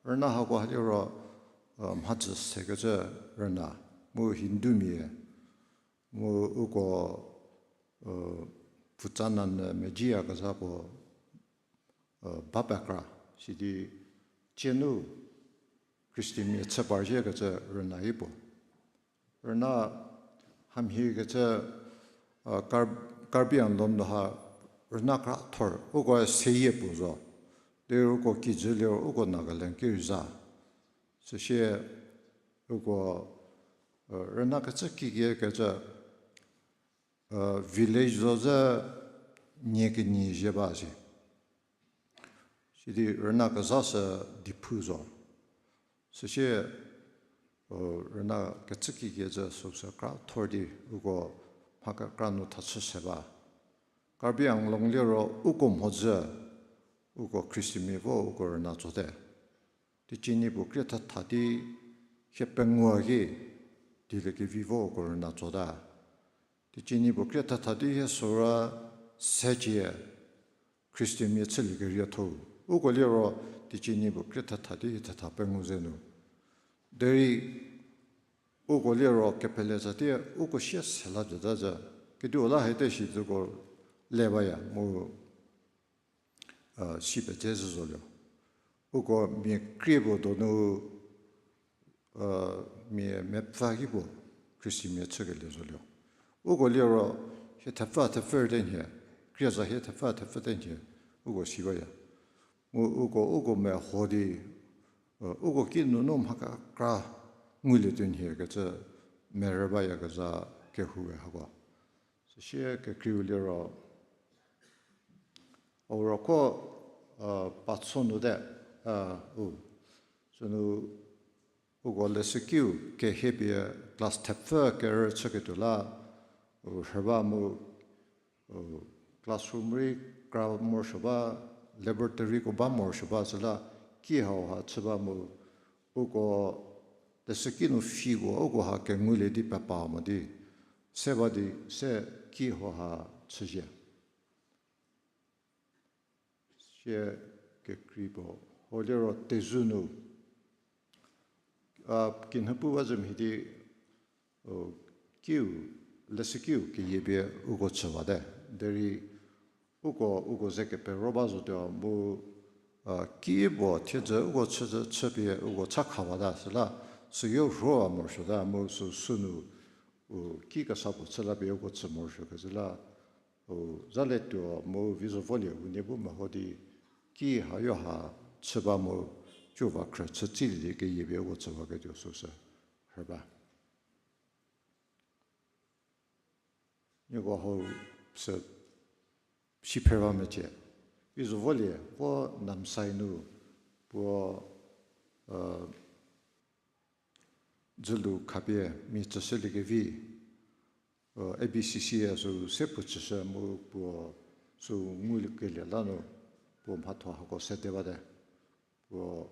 Rüna hako ha liro, mhadzü sekecü rüna, mu Hindumia, mu uko, pfutsa nanyü medziyakezhako, ba pekra, sidi tsienu Khristanmia chü parzhiekecü rüna-i puo. Rüna hamhiekecü, Kar-, Karbi Anglong nu ha rüna kra thor, uko seyie puo zo. Derei uko kijü liro uko Nagaland ki rei za. Süsie uko, rüna kecü kikiekecü, village zo zhü nie kenyi zhie ba si. Sidi rüna kezha sü diphu zo. Süsie, rüna kecüki kecü süsü kra thor di uko mha kekra nu thachü se ba. Karbi Anglong liro uko mhodzü, uko Khristamia vo uko rüna tsote. Teicie nie puo krie thetha di hie pengou ki, dieliekevi vo uko rüna tsota. Teicie nie puo krie thetha di hie sora secie Khristamia chülie kerietho. Uko liro teicie nie puo krie thetha di hie thetha pengou ze nu. Derei uko liro kepele za tie uko sie sela jüta za. Kediu la hate shi züko le baya mu si pete zü zolio. Uko mia krie puo donu mia mepfü ki puo Khristamia chükelie zolio. Uko liro hie thepfü thepfü te nhie, krie za hie thepfü thepfü te nhie, uko si baya. Mu uko, uko meho di, uko kinunu mha kekra ngulie tuo nhie kecü merü bayakezha kehou we hako. Süsie kekreiu liro, a roko, patso nu te, u, sünu uko leshükiu kehie pie class thepfü kerü chüketuo la, u rhü ba mu, classroom rei kra morosuo ba, laboratoryko ba morosuo ba süla, ki hauha chü ba mu, uko leshüki nu fiko uko ha kengulie di pepa mo di, se ba di se ki hauha chüzhie. Sie kekrei puo, ho liro tezü nu, a, kinhüpu ba zü mhie di, kiu, leshükiu keyie pie uko chüwate. Derei uko, uko ze kepero ba zotuo mu, ki puo thiedzü uko chü, chüpie uko cha khawata süla, süyo rhoa morosuota mu sü, sünu, u, ki kesa puo chü la pie uko chü morosuo kezhü la, u, zaletuo mu vi zo volie unie bu meho di, ki hayo ha chü ba mu, cü va khrü chü tsilie di keyie pie uko chüwaketuo süsü rhü ba. Nieko hau sü si phrü ba mecie. Vi zo volie, puo Namsai nu, puo, dzülu khapie mia tsüshüliekevi, A B C C sü se puo tsüshü mu puo sü ngukelie la nu puo mhatho hako sede bate. Puo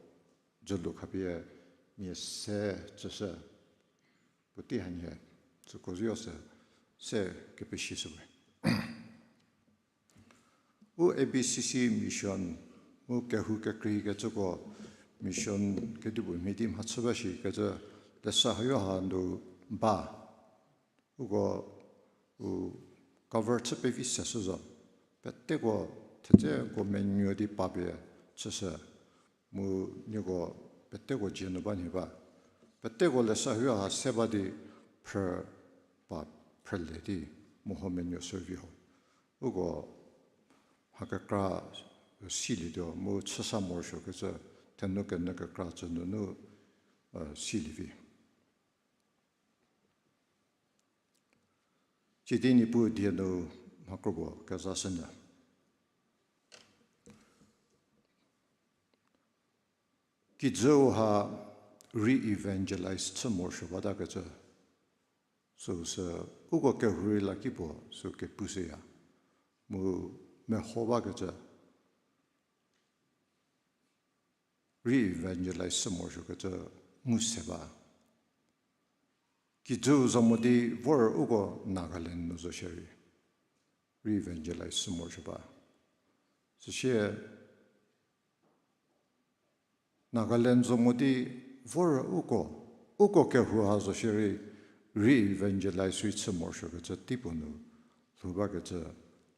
dzülu khapie mia se tsüshü puotei hanie, süko zio sü se kepeshishüwe. U A B C C mission, mu kehou kekreikecüko mission kedipuo mhie di mhachü ba shikecü, lesa hayo ha nu ba. Uko u cover chü pevi seshü zo. Peteko thedzeko menuo di papie chüshü. Mu nieko peteko dzie nu ba nhie ba. Peteko lesa hayo ha se ba di phrü pa phrülie di mu ho menuo shüvi ho. Uko mha kekra silietuo mu chüsa morosuokecü thenu kenu kekra tsü nunu silievi. Sidi Niepuu die nu mha kropuo kezashünyü. Kijüu ha re-evangelize chü morosuo batakecü, süsü uko kehou rei la kipuo sü kepushüya, mu meho bakecü re-evangelize chü morosuokecü ngu se ba. Kijüu zo mo di vor uko Nagaland nu zo shierei re-evangelize chü morosuo ba. Süsie Nagaland zo mo di vor uko, uko kehou ha zo shierei re-evangelize rei chü morosuokecü teipuo nu lhou bakecü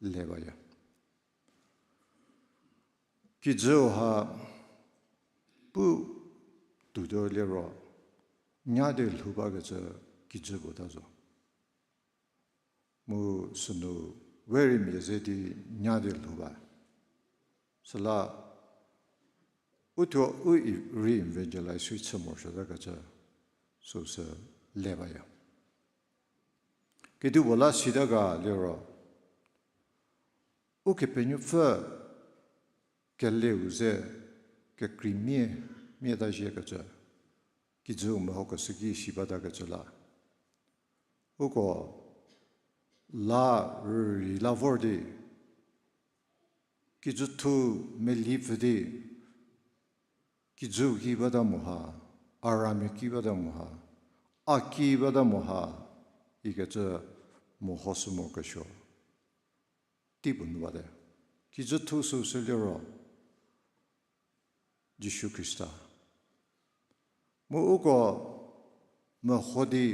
le baya. Kijüu ha pu tuotuo liro, nya di lhou bakecü kijü puo ta zo. Mu sünu we rei mia ze di nya di lhou ba. Süla uthuo u re-evangelize rei chü morosuotakecü süsü le baya. Kedipuo la sita ga liro, Ukepenuopfü keleu ze kekreimia, mia ta ziekecü, kijüu mehokeshü ki si batakecü la. Uko la rürei la vor di, kijüthu meli pfü di, kijüu ki bata mo ha, a ramia ki bata mo ha, a ki bata mo ha, ikecü mehoshü mokesuo tei puo nu bate. Kijüthu süu sü liro Jisu Khrista. Mu uko meho di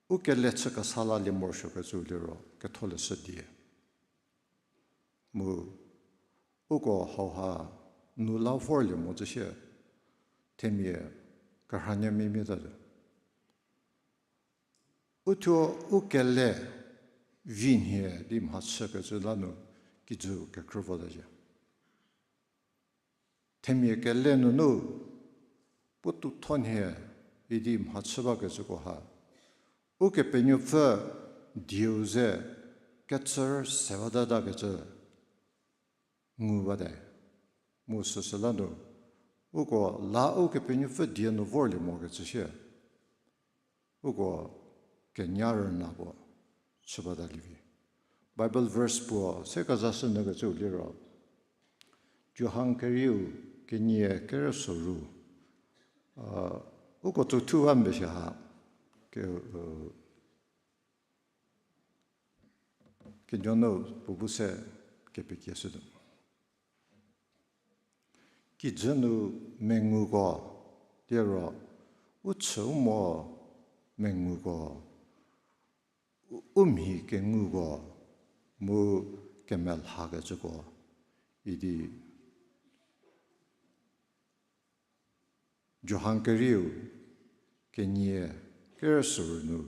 u kele chü kesa lalie morosuokecü liro ketholeshü die. Mu uko hauha nu la vorlie mo züsie, themia kerhanyamia mia ta zo. Uthuo u kele vi nhie di mhachükecü la nu kijü kekrü vota zhie. Themia kele nunu puotoutho nhie idi mhachü bakecüko ha, Ukepenuopfü dieu ze kecü se batatakecü ngu bate. Mu süsü la nu, uko la Ukepenuopfü die nu vorlie mokecü sie, uko kenya rüna puo chü batalie vi. Bible verse puo se kezashü nyükecüu liro, Johan kerieu kenie kerüsoru, uko tsüthu ba mbe shi ha, ke, kenuo nu puo bu se kepekieshütuo. Kijü nu menguko, liro u chü u mo menguko, u, u mhi kenguko, mu kemelhakecüko idi Johan kerieu kenie kerüsoru nu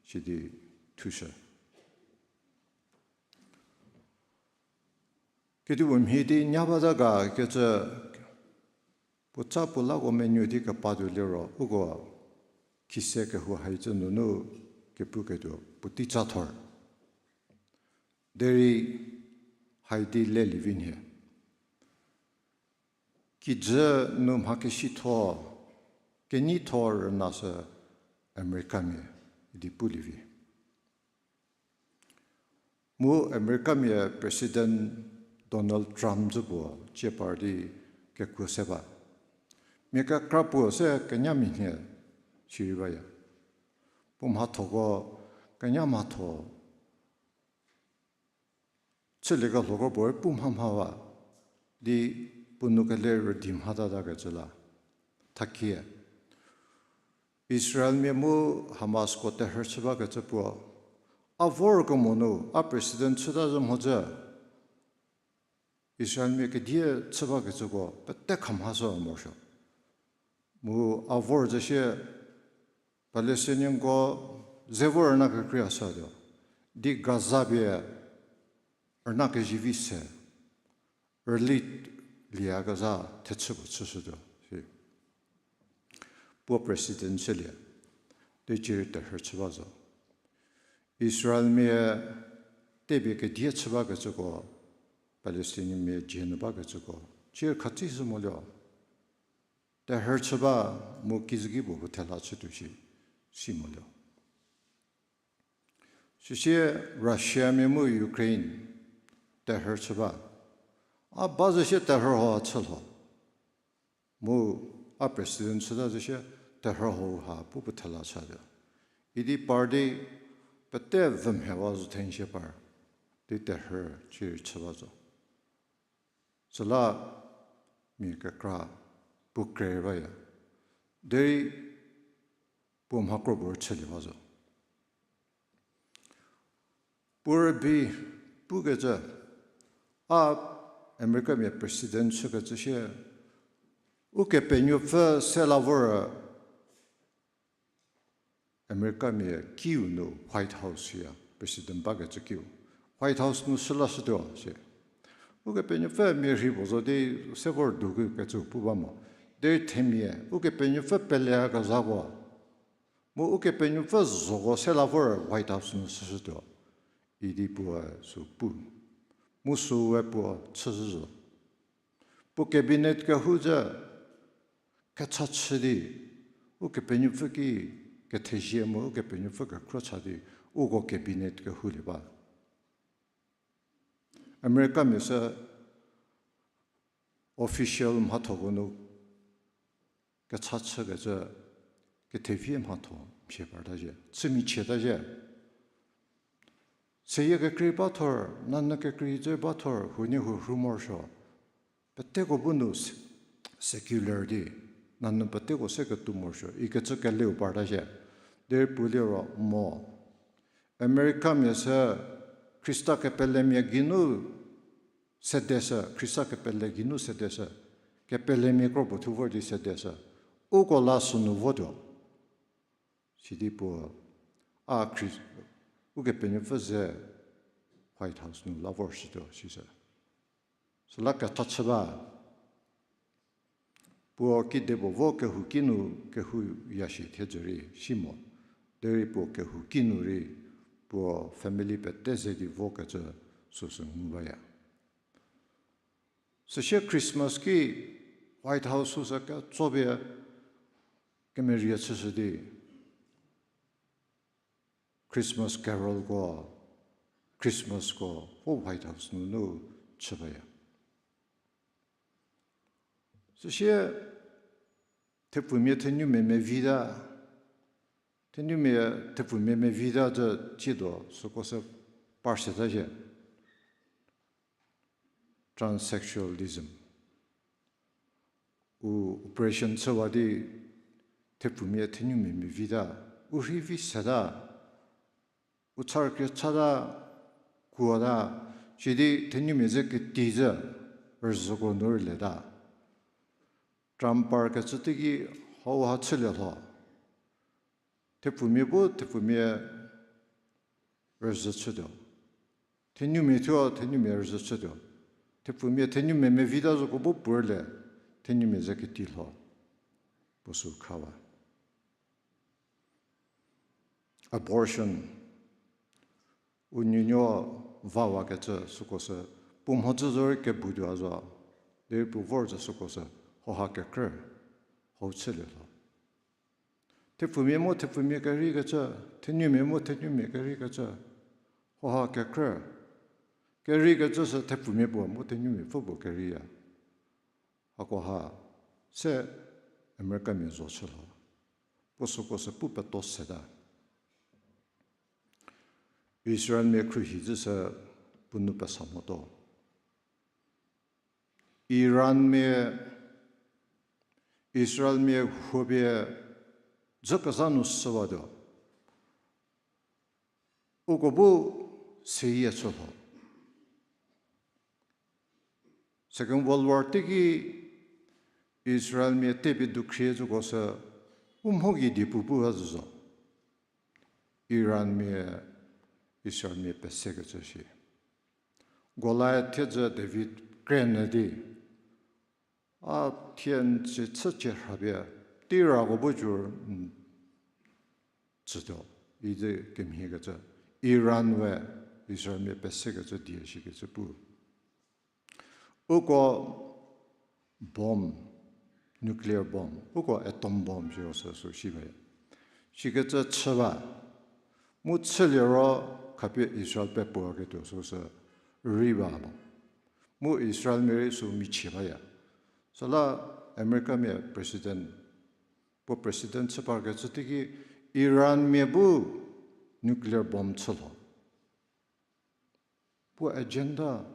sidi thushü. Kedipuo mhie di nya bata ga kecü puoca puo lako menuo di kepatuo liro uko khise kehou haicü nunu kepuketuo puotei cathor. Derei haidi lelie vi nhie. Kijü nu mha kesitho, keneitho rüna sü Americamia idi pulie vi. Mu Americamia President Donald Trump zü puo cie par di kekuo se ba. Mia kekra puo se kenyamia nhie sirei baya. Puo mhathoko kenya mhatho chüliekelhoko puorei pu mhamhawa di puo nou kele rüdi mhatatakecü la. Thakie Israelmia mu Hamasko terhü chü bakecü puo, a vorkemo nu a president chüta zhü mhodzü Israelmia kedie chü bakecüko pete khamhashü morosuo. Mu a vor zhü sie Palestinianko ze vor rüna kekreia shütuo, di Gaza pie rüna kezivi se rüli lieyakezha thechü puo chüshütuo si. Puo president chülie, di cierei terhü chü ba zo. Israelmia tepie kedie chü bakecüko, Palestinianmia dzie nu bakecüko, cierei khatsishü molio. Terhü chü ba mu kizüki puo puo thela chütuo shi, si molio. Süsie Russiamia mu Ukraine terhü chü ba. A ba zhü sie terhü hau chü lho. Mu a president chüta zhü sie terhü hau ha pu puo thela chütuo. Idi par di pete vümhewa zo thenshie par di terhü cierei chü ba zo. Süla mia kekra puo kre baya. Derei puo mhakro puo rüchülie ba zo. Puo rübei pukecü, a Americamia president chükecü sie, Ukepenuopfü se la vor Americamia kiu nu White House ya president bakecü kiu, White House nu shü lashütuo sie. Ukepenuopfü mia rhei puo zo di se vor dukecü pu ba mo. Derei themia Ukepenuopfü peleyakezhako mu Ukepenuopfü zoko se la vor White House nu shüshütuo idi puoe sü pu. Mu süu we puo chüzhü zo. Puo cabinet kehou ze kecha chü di, Ukepenuopfü ki kethezie mu Ukepenuopfü kekhro cha di, uko cabinet kehoulie ba. Americamia sü official mhathoko nu kecha chükecü kethevie mhatho mhie parta zhie, chümichieta zhie. Seyie kekrei ba thor, nanyü kekrei dze ba thor, huoniehuo rhu morosuo. Peteko bu nu se-, secular di, nanyü peteko se ketou morosuo ikecü keleu parta zhie. Derei puo liro mo, Americamia sü Khrista kepelemia geinu sedeshü, Khrista kepele geinu sedeshü, kepelemia kro puo thu vor di sedeshü, uko la sünu votuo. Sidi puo, a Khri-, Ukepenuopfü ze White House nu la vorshütuo, sisü. Süla ketha chü ba. Puo kidepuo vo kehouki nu kehouya shi thiedzü rei si mo. Derei puo kehouki nu rei puo family pete ze di vokecü süsü ngu baya. Süsie Christmas ki White House süsü ketso pie kemerie chüshü di Christmas carolko, Christmasko vo White House nunu chü baya. Süsie thepfumia thenumia mevita, thenumia, thepfumia mevita zü tsiedo süko sü par seta zhie. Transsexualism. U operation chüwa di thepfumia thenumia mevita, u rhi vi seta, u char krie chata, kuota, sidi thenumia ze keti zü rüzhüko nu rületa. Trump parkecü teiki hauha chülie lho. Thepfumia bu thepfumia rüzhü chütuo. Thenumia thuo thenumia rüzhü chütuo. Thepfumia thenumia mevita zoko bu puorlie, thenumia ze keti lho. Puo sü khawa. Abortion. U nuonuo vawakecü süko sü, puo mhodzü zorei kebutuo a zo, derei puo vor zü süko sü, hoha kekrü, hau chülie lho. Thepfumia mu thepfumia kereikecü, thenumia mu thenumia kereikecü, hoha kekrü. Kereikecü sü thepfumia puo mu thenumiapfü puo kereiya. Hakoha se Americamia zo chü lho. Puo süko sü pu peto seta. Israelmia khruohi zü sü puo nou pesa motuo. Iranmia, Israelmia huopie dzükezha nu süwatuo. Uko bu seyie chü lho. Second World War teiki Israelmia tepie dukhrie züko sü u mho gei diepu pu ha zü zo. Iranmia, Israelmia pesekecü shi. Goliath thiedzü David kre nyü di, a thie n tsie chücie rhapie, teirako bu jur n tsütuo, idi kemhiekecü, Iran we Israelmia pesekecü die shikecü pu. Uko bomb, nuclear bomb, uko atom bomb siro sü sü shi ba. Shikecü chü ba. Mu chülie ro khapie Israel pepuaketuo süsü rei ba mo. Mu Israelmia rei sü michie baya. Süla Americamia president, puo president chü parkecü teiki Iranmia bu nuclear bomb chü lho. Puo agenda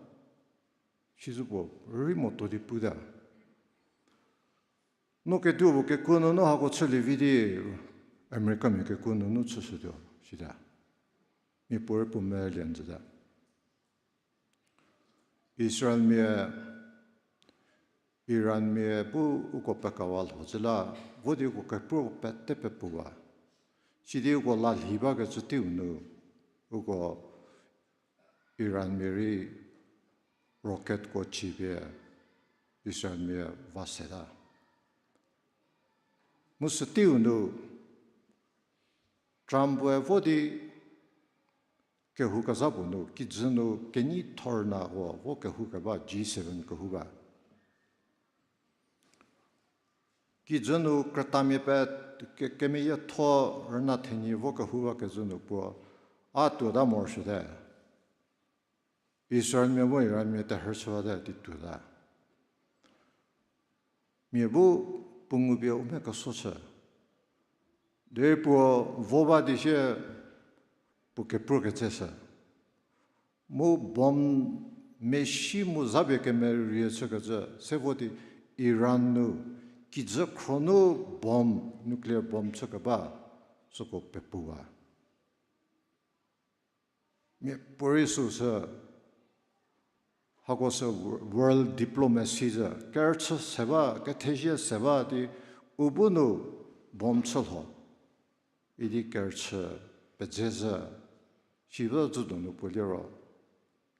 sizü puo rei motuo di puta. No ketuo puo kekuo nunu hako chülie vi di Americamia kekuo nunu chüshütuo sita. Miapuorei puo melie n züta. Israelmia, Iranmia bu uko pekawa lho zü la, vo di uko kepruo pete pepuwa. Sidi uko lalhi bakecü teiu nu, uko Iranmia rei rocketko chipie Israelmia va seta. Mu sü teiu nu Trump-e vo di kehou kezha puo nu, kijü nu kenyi thor na vo, vo kehou keba G seven kehou ba. Kijü nu krütamia pe ke-, kemeyie tho rüna thenyi vo kehou ba kezü nu puo, a tuota morosuote. Israelmia mu Iranmia terhü chüwate di tuota. Mia bu puo ngupie u me keso chü. Derei puo vo ba di sie puo kepru ketseshü. Mu bomb meshi mu zapie kemerie chükecü, se vo di Iran nu, kijü khro nu bomb, nuclear bomb chükeba, süko pepuwa. Miapuorei süsü, hako sü wo-, world diplomacy zü, kerüchü se ba, kethezie se ba di, u bu nu bomb chü lho. Idi kerüchü pedzezhü, siba zü donu puo liro.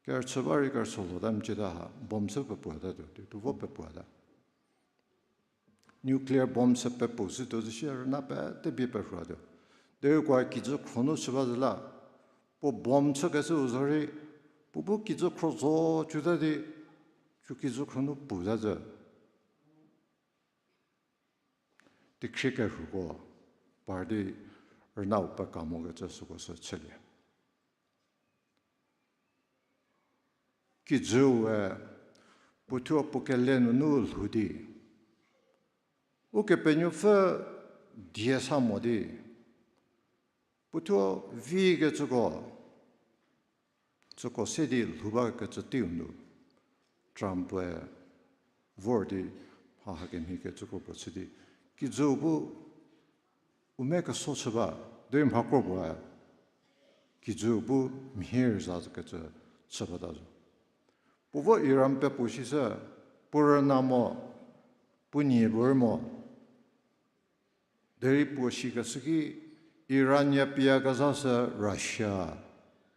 Kerüchü ba rei kerüchü lhota mecüta ha, bomb sü pepuata tuo, di tuo vo pepuata. Nuclear bomb sü pepuo sütuo zü sie rüna pete bie perhuatuo. Derei uko kijü khro nu chü ba zü la, puo bomb chükeshüu zorei, puo bu kijü khro zo cüta di, cü kijü khro nu puta zü. Tekhrie kerhuko, par di rünau peka mokecü süko sü chülie. Kijüu we, puothuo puo kele nunu lhou di, Ukepenuopfü die sa mo di, puothuo vikecüko, süko se di lhou bakecü teiu nu, Trump-e vor di mha hakemhie kecüko puo chü di, kijüu bu u me keso chü ba, derei mhakro puoe, kijüu bu mhie rüzakecü chü bata zo. Puo vo Iran pepuo sisü, puo rüna mo, puo nie puo rei mo. Derei puo shikeshü ki Iran ya pie kezha sü Russia,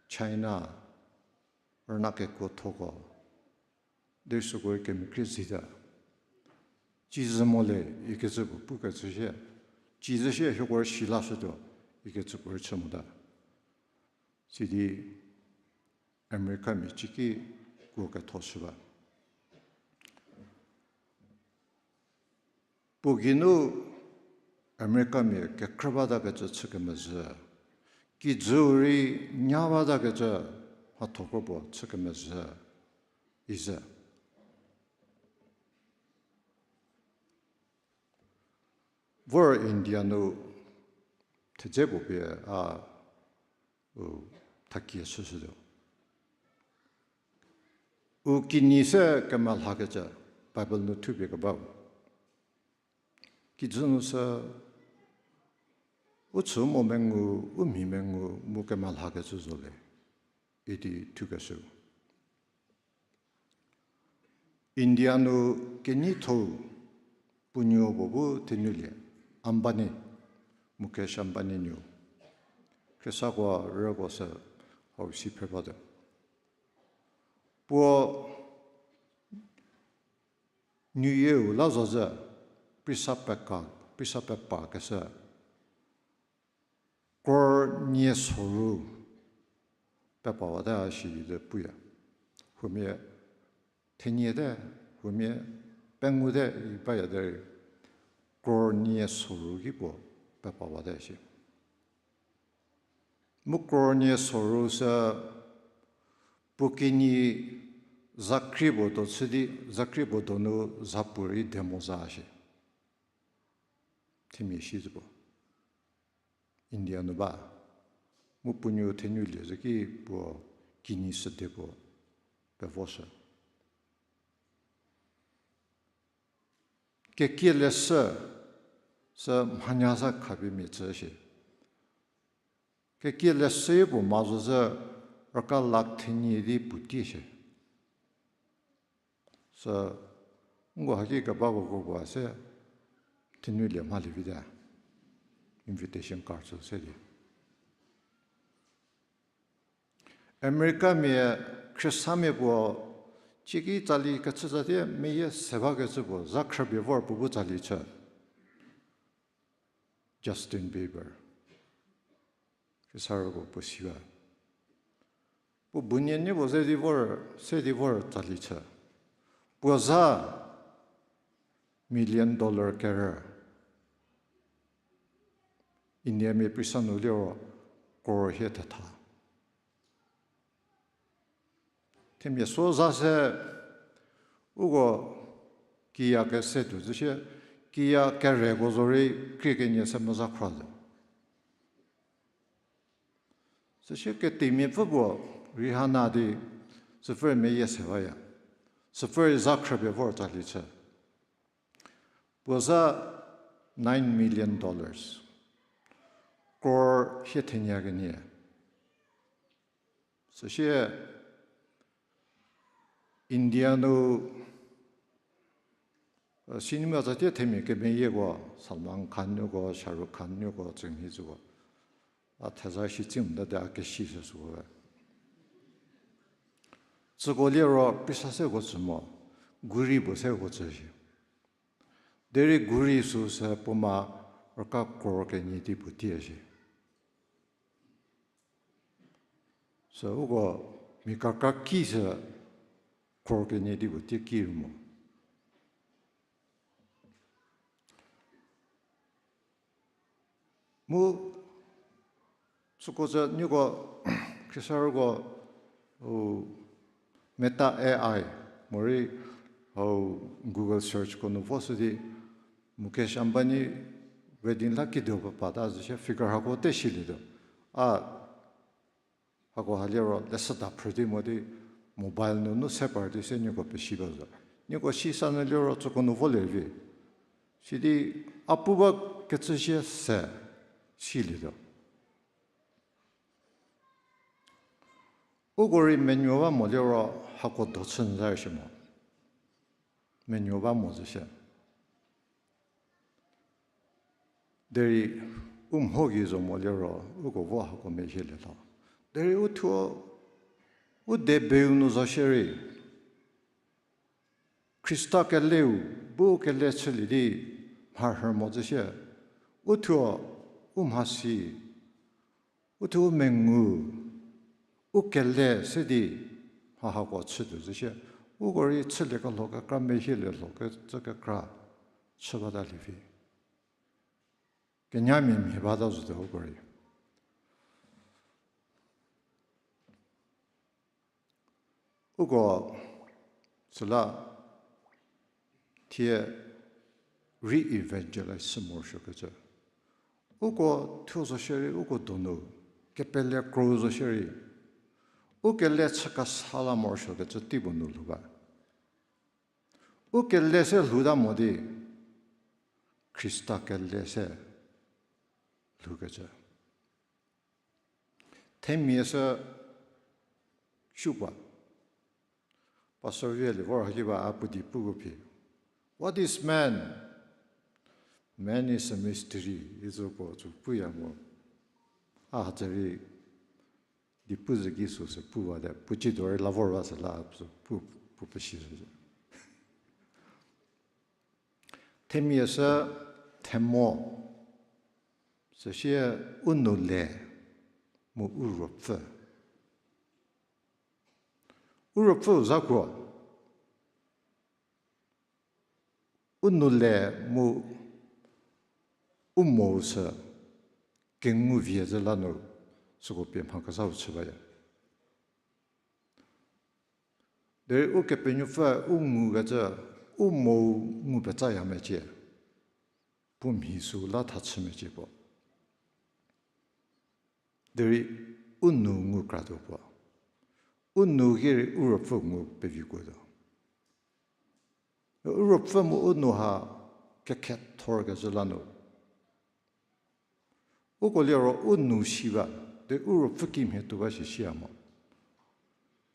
China, rüna kekuothoko. Derei süko rei kemikrie zita. Cizü mo le ikecü puo pukecü sie, cizü sie hieko rei shi lashütuo ikecü puo rei chü mota. Sidi Americamia ciki kuo ketho shü ba. Puo geinu Americamia kekrü batakecü chü kemezhü, kijüu rei nya batakecü mhatho kropuo chü kemezhü, izhü. Vor India nu thedze puo pie a u thakie chüshütuo. U kinyi se kemelhakecü Bible nu thupie kebau. Kijü nu sü u chü mo mengu, u mhi mengu mu kemelhakecü zo le idi thukeshüu. India nu kenyithou puo nuo puo bu thenulie, Ambani, Mukesh Ambani nuo. Khriesako rüko sü hau si phre batuo. Puo nuyieu la zo zü, prisa peka, prisa pepa keshü crore nie soru pepawate a shi di puya. Huomia thenie te, huomia pengou te i baya derei crore nie soru ki puo pepawate shi. Mu crore nie soru sü puo kinyi zakrie puo do chü di, zakrie puo donu zapuorei demo za shi. Themia shi zü puo India nu ba. Mu puo nuo thenulie zü ki puo kinyi süde puo pevoshü. Kekie leshü sü mhanya sa khapie mia tsü shi. Kekie leshü puo ma zo zü rüka lakh thenie di puo tie shi. Sü, nko haki kebako kro puo se, thenulie mhalie vite, invitation card sü se di. Americamia, Khristanmia puo, cieki tsali kechüzatie meyie se bakecü puo za khrüpie vor puo bu tsali chü. Justin Bieber. Khrista rüko puo siwa. Puo bu nie nie puo ze di vor, se di vor tsali chü. Puo za million dollar kerü. Indiamia paisa nu liro crore hie thetha. Themia so za se uko kiya kese tuo zü shie, kiya kereko zorei krie kenie se meza khra zo. Süsie ketimiapfü puo Rihanna di süpfü meyie se baya. Süpfü za khrüpie vor tsali chü. Puo za nine million dollars. Crore hie thenia kenie. Süsie India nu cinema tsatie themia kemeyieko, Salman Khan nuko, Shah Rukh Khan nuko, tsünghi tsüko, a theza shi tsi mta de a kesi se süko. Tsüko liro paisa seko tsü mo, guri puo seko tsü shi. Derei guri sü se puoma rüka crore kenie di puo tie shi. Sü uko mia kekra ki sü crore kenie di puo tie ki mo. Mu süko sü nieko Khristanko Meta A I morei hau Google searchko nu vo sü di Mukesh Ambani wedding la kido pa pata zü shie figure hako te silietuo. A hako ha liro leshüda phrü di mo di mobile nunu se par di se nieko pesi ba zo. Nieko si sa nu liro tsüko nu volie vi. Sidi a pu ba kecü shie se silietuo. Uko rei menuo ba mo liro hako do chü n za shi mo. Menuo ba mo zü shie. Derei u mho gei zo mo liro uko vo hako mezhielie lho. Derei u thuo u debeu nu zo shierei Khrista keleu bu kele chülie di mharhü mo zü shie. U thuo u mhasi, u thuo u mengu, u kele se di mha hako chütuo zü shie. Uko rei chülie kelho kekra mezhielie lho kecü kekra chü bata lievi. Kenyamia mhie bata zotuo uko rei. Uko süla thie re-evangelize sü morosuokecü. Uko thuo zo shierei uko donu kepele kro zo shierei u kele chü kesa la morosuokecü teipuo nu lhou ba. U kele se lhouta mo di Khrista kele se lhoukecü. Themia sü shuba. Pastor Vielie vor haki ba a puo di puko phi. What is man? Man is a mystery. Itsü puo tsü puya mo. A hatsari di pu zü ki sü sü pu ba de, puo ci do rei la vor ba sü la sü pu, pu pesi sü. Themia sü themo, süsie u nou le mu u ruopfü. U ruopfüu za kuo. U nou le mu u mou sü kengu vie zü la nu süko pie mha kezhau chü baya. Derei Ukepenuopfü u ngukecü u mou ngu petsaya mecie, puo mhi sü la tha chü mecie puo. Derei u nou ngu kratuo puo. U nou ki rei u ruopfü ngu pevikuotuo. U ruopfü mu u nou ha kekhe thorkezhü la nu uko liro u nou si ba, de u ruopfü kimhie tuo ba shi siya mo.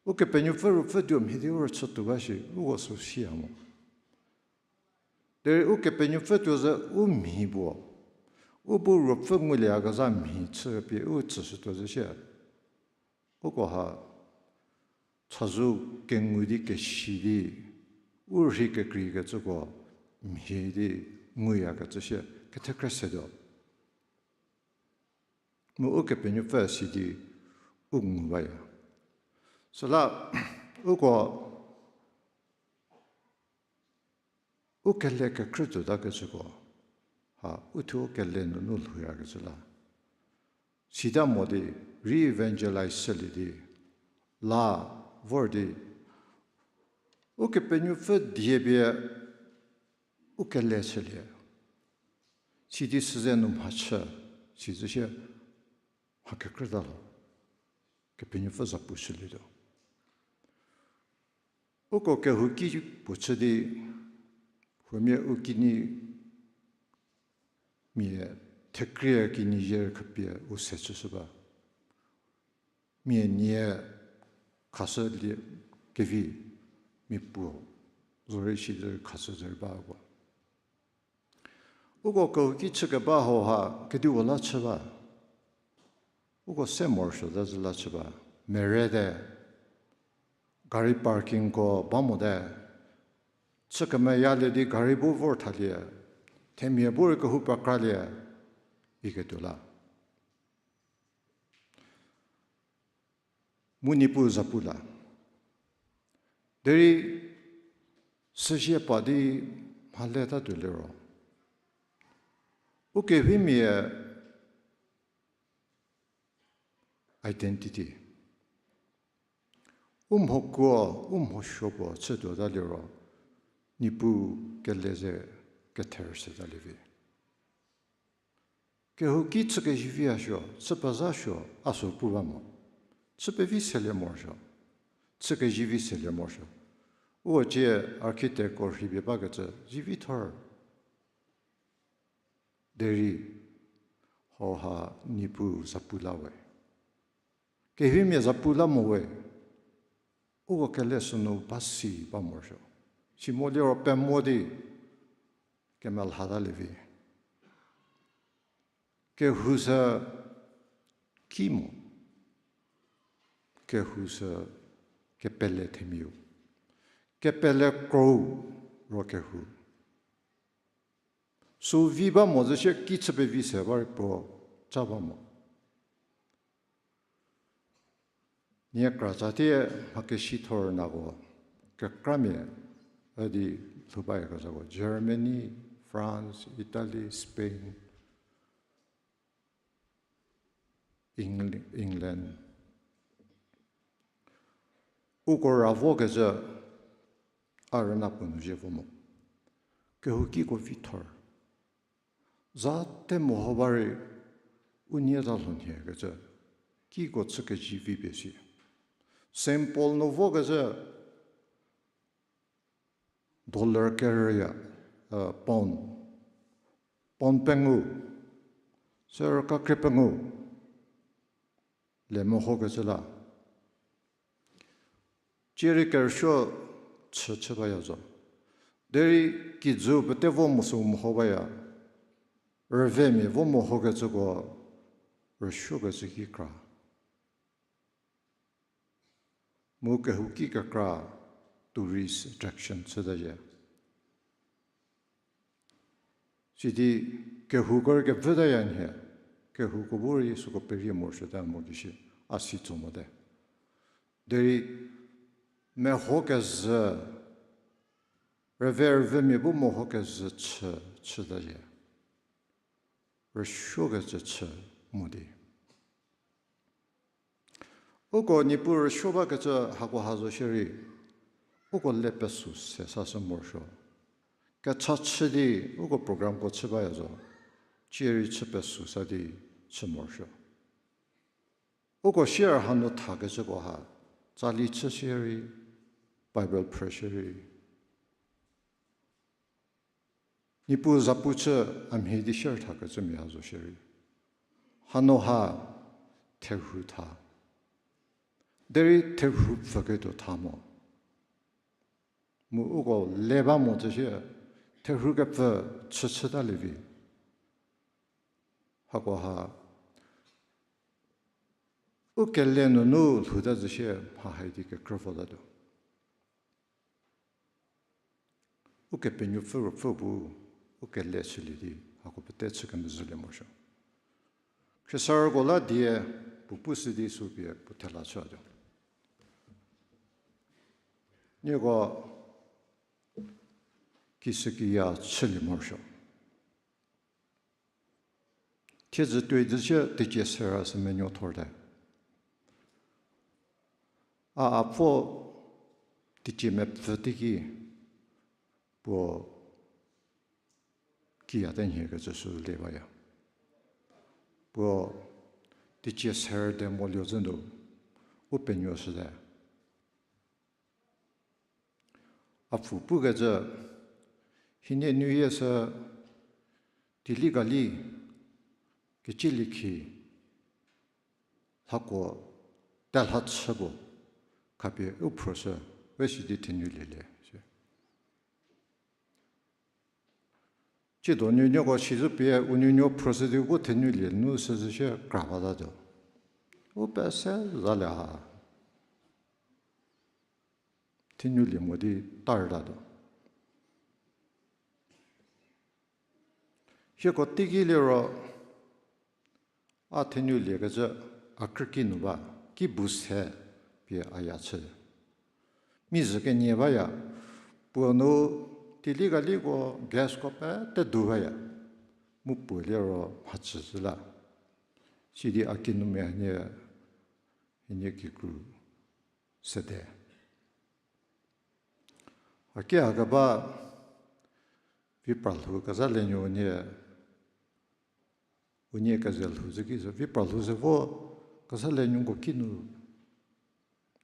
Ukepenuopfü ruopfü tuo mhie di u rüchü tuo ba shi uko sü siya mo. Derei Ukepenuopfü tuo zü u mhi puo, u bu ruopfü ngulieyakezha mhi chüpie u tsüshütuo zü shie. Uko ha chazou kengu di kesi di u rhei kekreikecüko mhie di nguyakecü shie kethekre setuo. Mu Ukepenuopfü si di u ngu baya. Süla uko u kele kekrü tuotakecüko, ha, u thuo u kele nunu lhouyakecü la. Sita mo di re-evangelize chülie di, la vor di, Ukepenuopfü die pie u kele chülie. Sidi süze nu mhachü, sizü shie mha kekrüta lho. Kepenuopfü zapu chülietuo. Uko kehouki puo chü di, huomia u kinyi mia thekrie kinyi zie khapie u se chüshü ba. Mia nie khashülie kevi, mia puo zorei shi khashü zerei ba uko. Uko kehouki chükeba hauha kedipuo la chü ba. Uko se morosuote zü la chü ba. Merete, gari parkingko ba mote. Chü kemeyalie di gari bu vor thalie, themia bu rei kehou pekralie, iketuo la. Mu Niepuu zapu la. Derei süzie pa di mhaletatuo liro, ukehimia identity, u mhokuo, u mhosuo puo chütuota liro, Niepuu kele ze kether setalie vi. Kehouki chü kezivi a suo, chü pezha suo, a sü pu ba mo. Chü pevi selie morosuo, chü kezivi selie morosuo. Uo cie architectko rhei pie bakecü zivi thor. Derei hauha Niepuu zapu la we. Kehimia zapu la mo we. Uko kele sünu ba si ba morosuo. Si mo liro pemo di kemelhatalie vi. Kehou sü ki mo. Kehou sü kepele themiau. Kepele krou ro kehou. Sü vi ba mo zü shie ki chü pevi se ba rei puo ca ba mo. Nie kratsatie mhakesithor nako kekramia üdi lhou bayakezhako Germany, France, Italy, Spain, Eng-, England. Uko ra vokecü a rüna puo nu zhie vo mo. Kehoukiko vi thor. Za te meho ba rei u nie za lhonhiekecü kiko chü kezivi pie si. Saint Paul nu vokecü dollar kerüya, pound, pound pengou, sü rüka krie pengou le mehokecü la. Cierei kerüsuo chü chü baya zo. Derei kijü pete vo mo sü meho baya. Rüvemia vo mehokecüko rüsuokecü ki kra. Mu kehouki kekra tourist attraction chütazhie. Sidi kehouko rei kevütaya nhie, kehouko bu rei süko perie morosuote mo kishi a si tso mote. Derei mehokezhü, rüve rüvemia bu mehokezhü chü, chütazhie. Rüsuokecü chü mo di. Uko Niepuu rüsuo bakecü hakoha zo shierei, uko le pesü se sashü morosuo. Kecha chü di uko programko chü baya zo, cierei chü pesü sa di chü morosuo. Uko share hanu thakecüko ha, tsali chü shierei, Bible phrü shierei, Niepuu zapu chü a mhie di share thakecümia zo shierei. Hanu ha therhu tha. Derei therhu pfüketuo tha mo. Mu uko le ba mo tsü shie, therhu kepfü chü chütalie vi. Hakoha u kele nunu lhouta zü shie mha hai di kekrü votatuo. Ukepenuopfü Ruopfü bu u kele chülie di hako pete chü kemezhülie morosuo. Khriesarüko la die puo pushü di sü pie puo thela chütuo. Nieko kishükiya chülie morosuo. Thiedzü tuoi di sie teicie sera sü menuo thorte. A, a pfo teicie mepfü teiki puo kiya te nhie kecü sü le baya. Puo teicie ser de moluo zü nu u penuoshüte. A pfü pukecü, hienie nuyie sü teilikali kecieliekhi hako telha chü puo khapie u phrüshü, we sidi thenulie le si. Tsiedo nuonuoko sizü pie u nuonuo phrüshü di u bu thenulie nu süzü sie kra batatuo. U pese zalie ha. Thenulie mo di tartatuo. Hieko teiki liro a thenuliekecü a krüki nu ba, ki bu se pie a ya chü. Mi zhü kenie baya, puo nu teilikaliko gasko pete du baya, mu puo liro mhachü zhü la. Sidi a kinumia hanie, hanie kikru sede. A ki a keba vi pra lhou kezha le nuo unie, unie keze lhou zü ki zo, vi pra lhou ze vo kezha le nuoko kinu,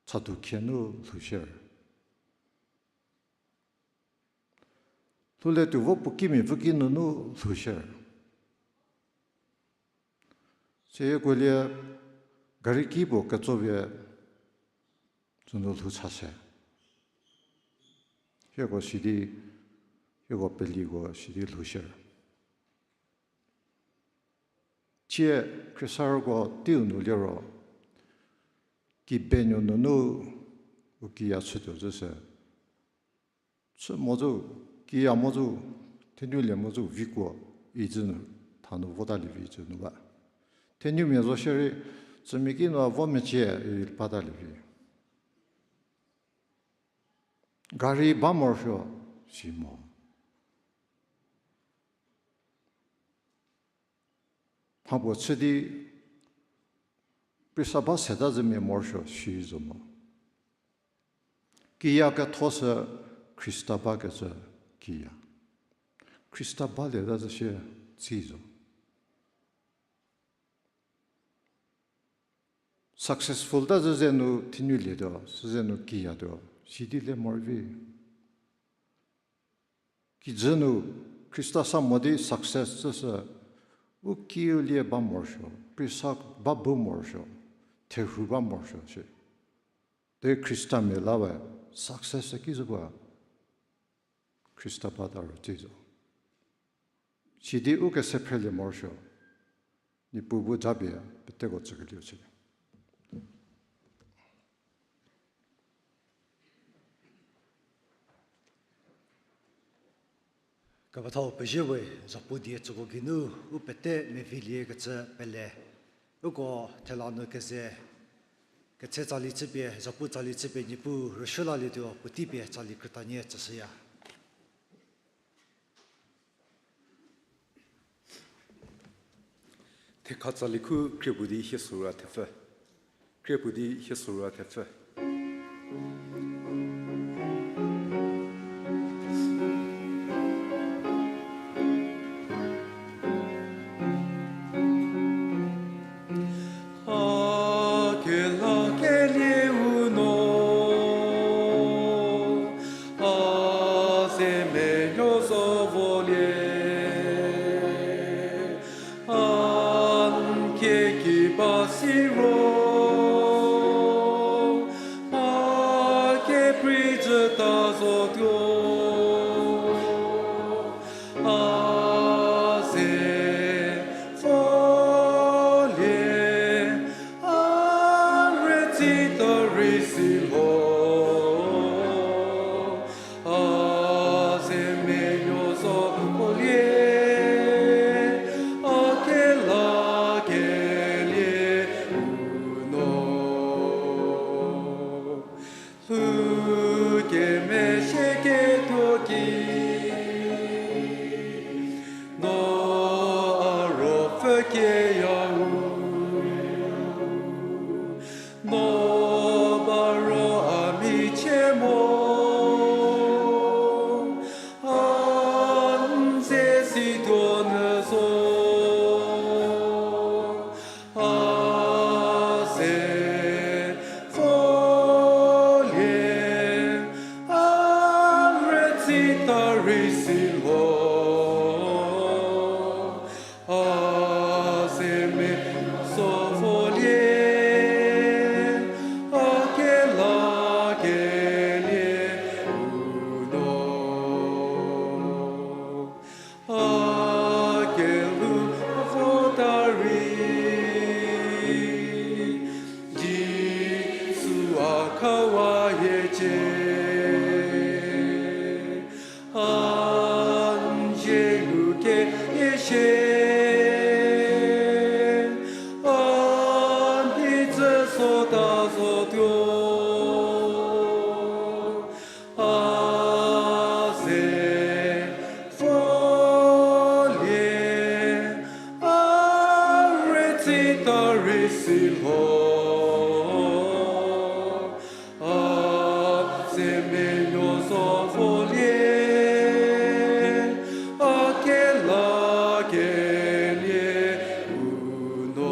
chatu khie nu lhou shie. Lhoulie tuo vo puo kimia pfü ki nunu lhou shie. Seyie kuolie gari ki puo ketso pie sünu lhou cha se. Hieko sidi, hieko peliko sidi lhou shie. Thie khriesarüko teiu nu liro, kibenuo nunu u kiya chütuo zü se. Chü mo zü, kiya mo zü, thenulie mo zü vikuo, izü nu, thanu votalie vi zü nu ba. Thenumia zo shierei, tsümia ki nu a vo mecie, i patalie vi. Gari ba morosuo, si mo. Mhapuo chü di, prisa ba seta zümia morosuo, si zo mo. Kiya ketho sü Khrista bakecü kiya. Khrista balieta zü sie tsi zo. Successful ta zü ze nu thenulietuo, süze nu kiyatuo, sidi le morovi. Kijü nu Khrista sa mo di success zü sü, u kiu lie ba morosuo, prisa ba bu morosuo, therhu ba morosuo shi. De Khristamia la we success ki zü ba, Khrista bata ro tsi zo. Sidi u kese phrelie morosuo, Niepuu bu japie peteko tsükelieu chülie. Kepethau pezie we, zapu die tsüko geinu u pete mevilie kecü pele. Uko thela nu keze, ketse tsali chüpie, zapu tsali chüpie Niepuu rüshü lalietuo puotei pie tsali krütanie tsüshüya. Thekha tsali khu krie puo di hie sorou thepfü. Krie puo di hie sorou thepfü. A kelakelie u no, a ze menuo zo volie, a n kieki ba siro, a keprei jüta zotuo. A ze volie, a rütsita rei si lho. A ze menuo zo volie, a kelakelie u rei si lho, a se menuo zo volie, a kelakelie u no.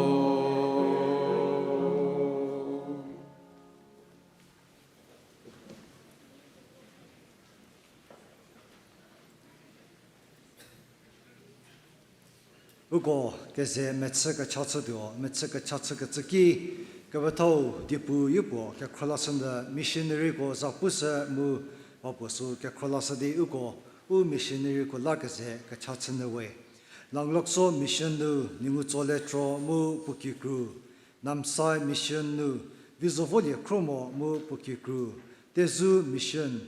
Uko keze mechü kecha chütuo, mechü kecha chükecü ki, kepethau diepu yopuo kekhro lashünyü missionaryko za pushü mu, va puo sü kekhro lashü di uko, u missionaryko la keze kecha chünyü we. Langlokso Mission nu Ningutsoletro mu puo kikru, Namsai Mission nu Vizovolie Khromo mu puo kikru, Tezu Mission,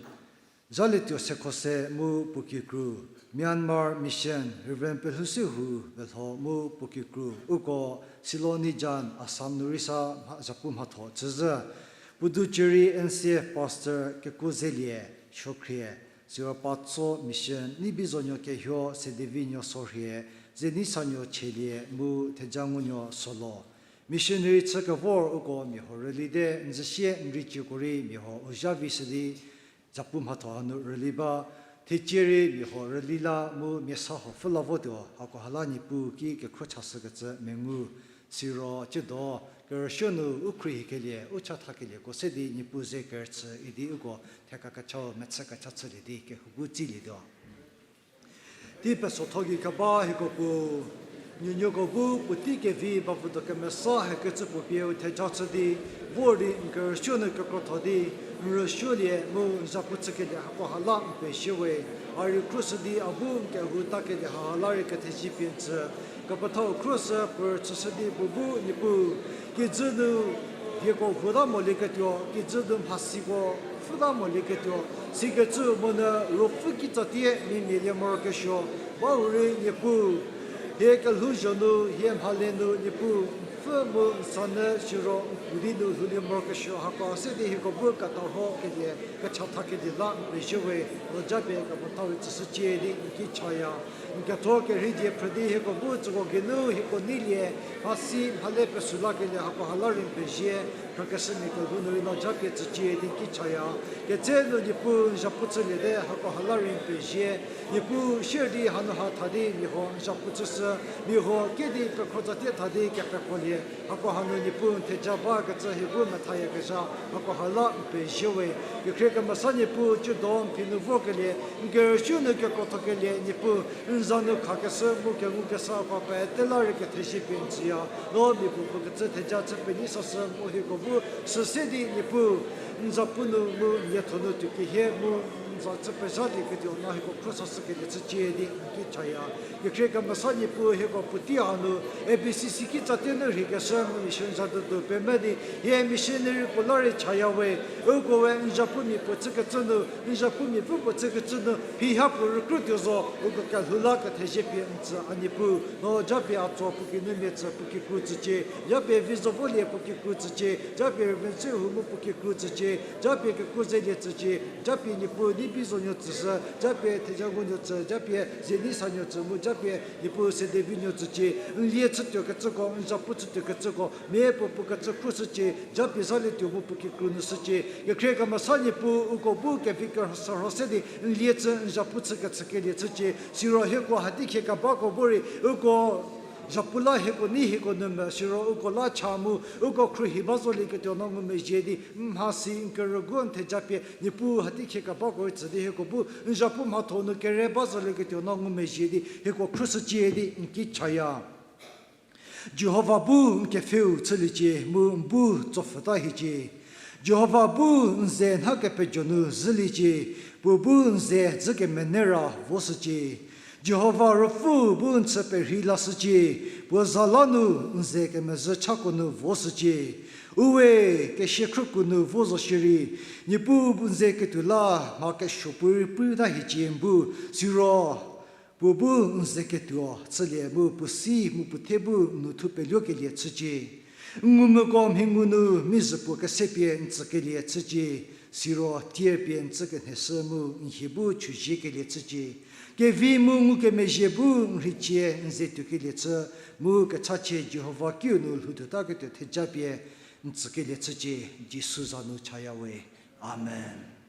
Zhalietuo Sekhose mu puo kikru, Myanmar Mission, Reverend Pelhousehu Velho mu puo kikru, uko Silonijan Assam nu rei sa mha- zapu mhatho chüzhü. Puducherry N C F Pastor Kekuzelie Shokhrie, siro Patso Mission, Neibizonuo Kehio, Sedevinuo Sorhie, Zenisanuo Chielie mu Thejangunuo Solo. Missionary chü kevor uko mia huo rülite, n züsie n reicieko rei mia huo u zha vi shü di, zapu mhatho hanu rüli ba, thecie rei mia huo rüli la mu mia sa huo pfhü la votuo, hako hala Niepuu ki kekhro chashükecü mengu, siro tsiedo, kerüsuo nu u khruohikelie, u chathakelieko se di Niepuu ze kerüchü idi uko theka kechau mechü kecha chülie di kehoubu tsilietuo. Tei pesotho gei keba hieko puo, nuonuoko bu puotei kevi bavüdo kemesa hekecü puo pie u theja chü di, vor di n kerüsuo nu kekrotho di, n rüsuolie mu n zapu chükelie hako hala n pezie we, a rei khruoshü di a bu n kehou takelie haha la rei kethezie pie n tsü. Kepethau khruoshü puo rüchüshü di puo bu Niepuu, kijü nu dieko huta molieketuo, kijü nu mhasiko pfhüta molieketuo, sikecü monyü ruopfü kitsatie mimia lie morokesuo, bahurei Niepuu, hie kelhouzho nu, hie mhale nu Niepuu, n pfü mu n sanyü siro n pu di nu lhoulie morokesuo hako se di hieko bu ketarhokelie, kechathakelie la n pezie we, no japie kepethau rei tsüshücie di n ki chaya. N ketho kerhei die phrü di hieko bu tsüko geinu hieko neilie, mhasi mhale pesü lakelie hako hala rei n pezie, phrükeshümia kelhou nu rei no japie tsücie di n ki chaya. Ketse nu Niepuu n zapu chüliete hako hala rei n pezie. Niepuu sier di hanu ha tha di mia huo n zapu chüshü, mia huo kedi pekhro tsatie tha di kepekrolie, hako hanu Niepuu n theja bakecü hie bu methayakezha hako hala n pezie we. Kekhrie kemesa Niepuu, tsiedo n phi nu vorkelie, n kerüsuo nu kekrothokelie Niepuu, n za nu khakeshü mu kengukeshü hako pete la rei kethezie pie n tsüya. No mia puo puo kecü theja chü penyi sashü mu hieko bu süse di Niepuu, n zapu nu mu n lietho nu tuo kehie mu n za chü pezhalieketuo no hieko khro sashükelie chücie di n ki chaya. Kekhrie kemesa Niepuu hieko puotei hanu, A B C C kitsatie nu rheikeshü mu mission za tuotuo pemvü di, hie missionary puo la rei chaya we, uko we n zapumia puo chükecü nu, n zapumia pfü puo chükecü nu, phiha puo rükrütuo zo, uko kelhou la kethezie pie n tsü a Niepuu, no japie a tso puo kinumia tsü puo kikru tsücie, japie Vizovolie puo kikru tsücie, japie Reverend Sehu mu puo kikru tsücie, japie Kekuzelie tsücie, japie Niepuu Neibizonuo tsüshü, japie Thejangunuo tsü, japie Zenisanuo tsü mu japie Niepuu Sedevinuo tsücie, n lie chütuokecüko, n zapu chütuokecüko, mia puo puo kecü khruoshücie, japie Zhalietuo mu puo kikru nu shücie, kekhrie kemesa Niepuu uko bu kevi kerhü sürho se di n lie chü n zapu chükecükelie chücie, siro hieko hadi khie kebako bu rei uko zapu la hieko nei hieko nu me, siro uko la cha mu, uko khruohi ba zolieketuo no ngumezhie di, n mhasi n kerügu n theja pie Niepuu hadi khie kebako rei tsü di hieko bu n zapu mhatho nu kere ba zolieketuo no ngumezhie di hieko khruoshücie di n ki chaya. Jihova bu n kepfheu chüliecie mu n bu tsopfhüta hiecie. Jihova bu n ze nha kepejo nu zhüliecie, puo bu n ze dzü kemenei ra voshücie. Jihova Ruopfü bu n chü perhei lashücie, puo za la nu n ze kemezhü chako nu voshücie. Uwe, kesia khrüku nu vo zo shierei, Niepuu bu n ze ketuo la mha kesuo puorei puta hiecie n bu, siro puo bu n ze ketuo chülie mu puo si mu puo the bu n nu thu peluokelie chücie. N ngumvüko mhi ngu nu mizhü puo kese pie n tsükelie chücie, siro tier pie n tsü kenheshü mu n hie bu chüzhiekelie chücie. Kevi mu ngukemezhie bu n rheicie n ze tuokelie chü, mu kechachie Jihova kiu nu lhoutuotaketuo theja pie n tsükelie chücie, Jisu za nu chaya we. Amen.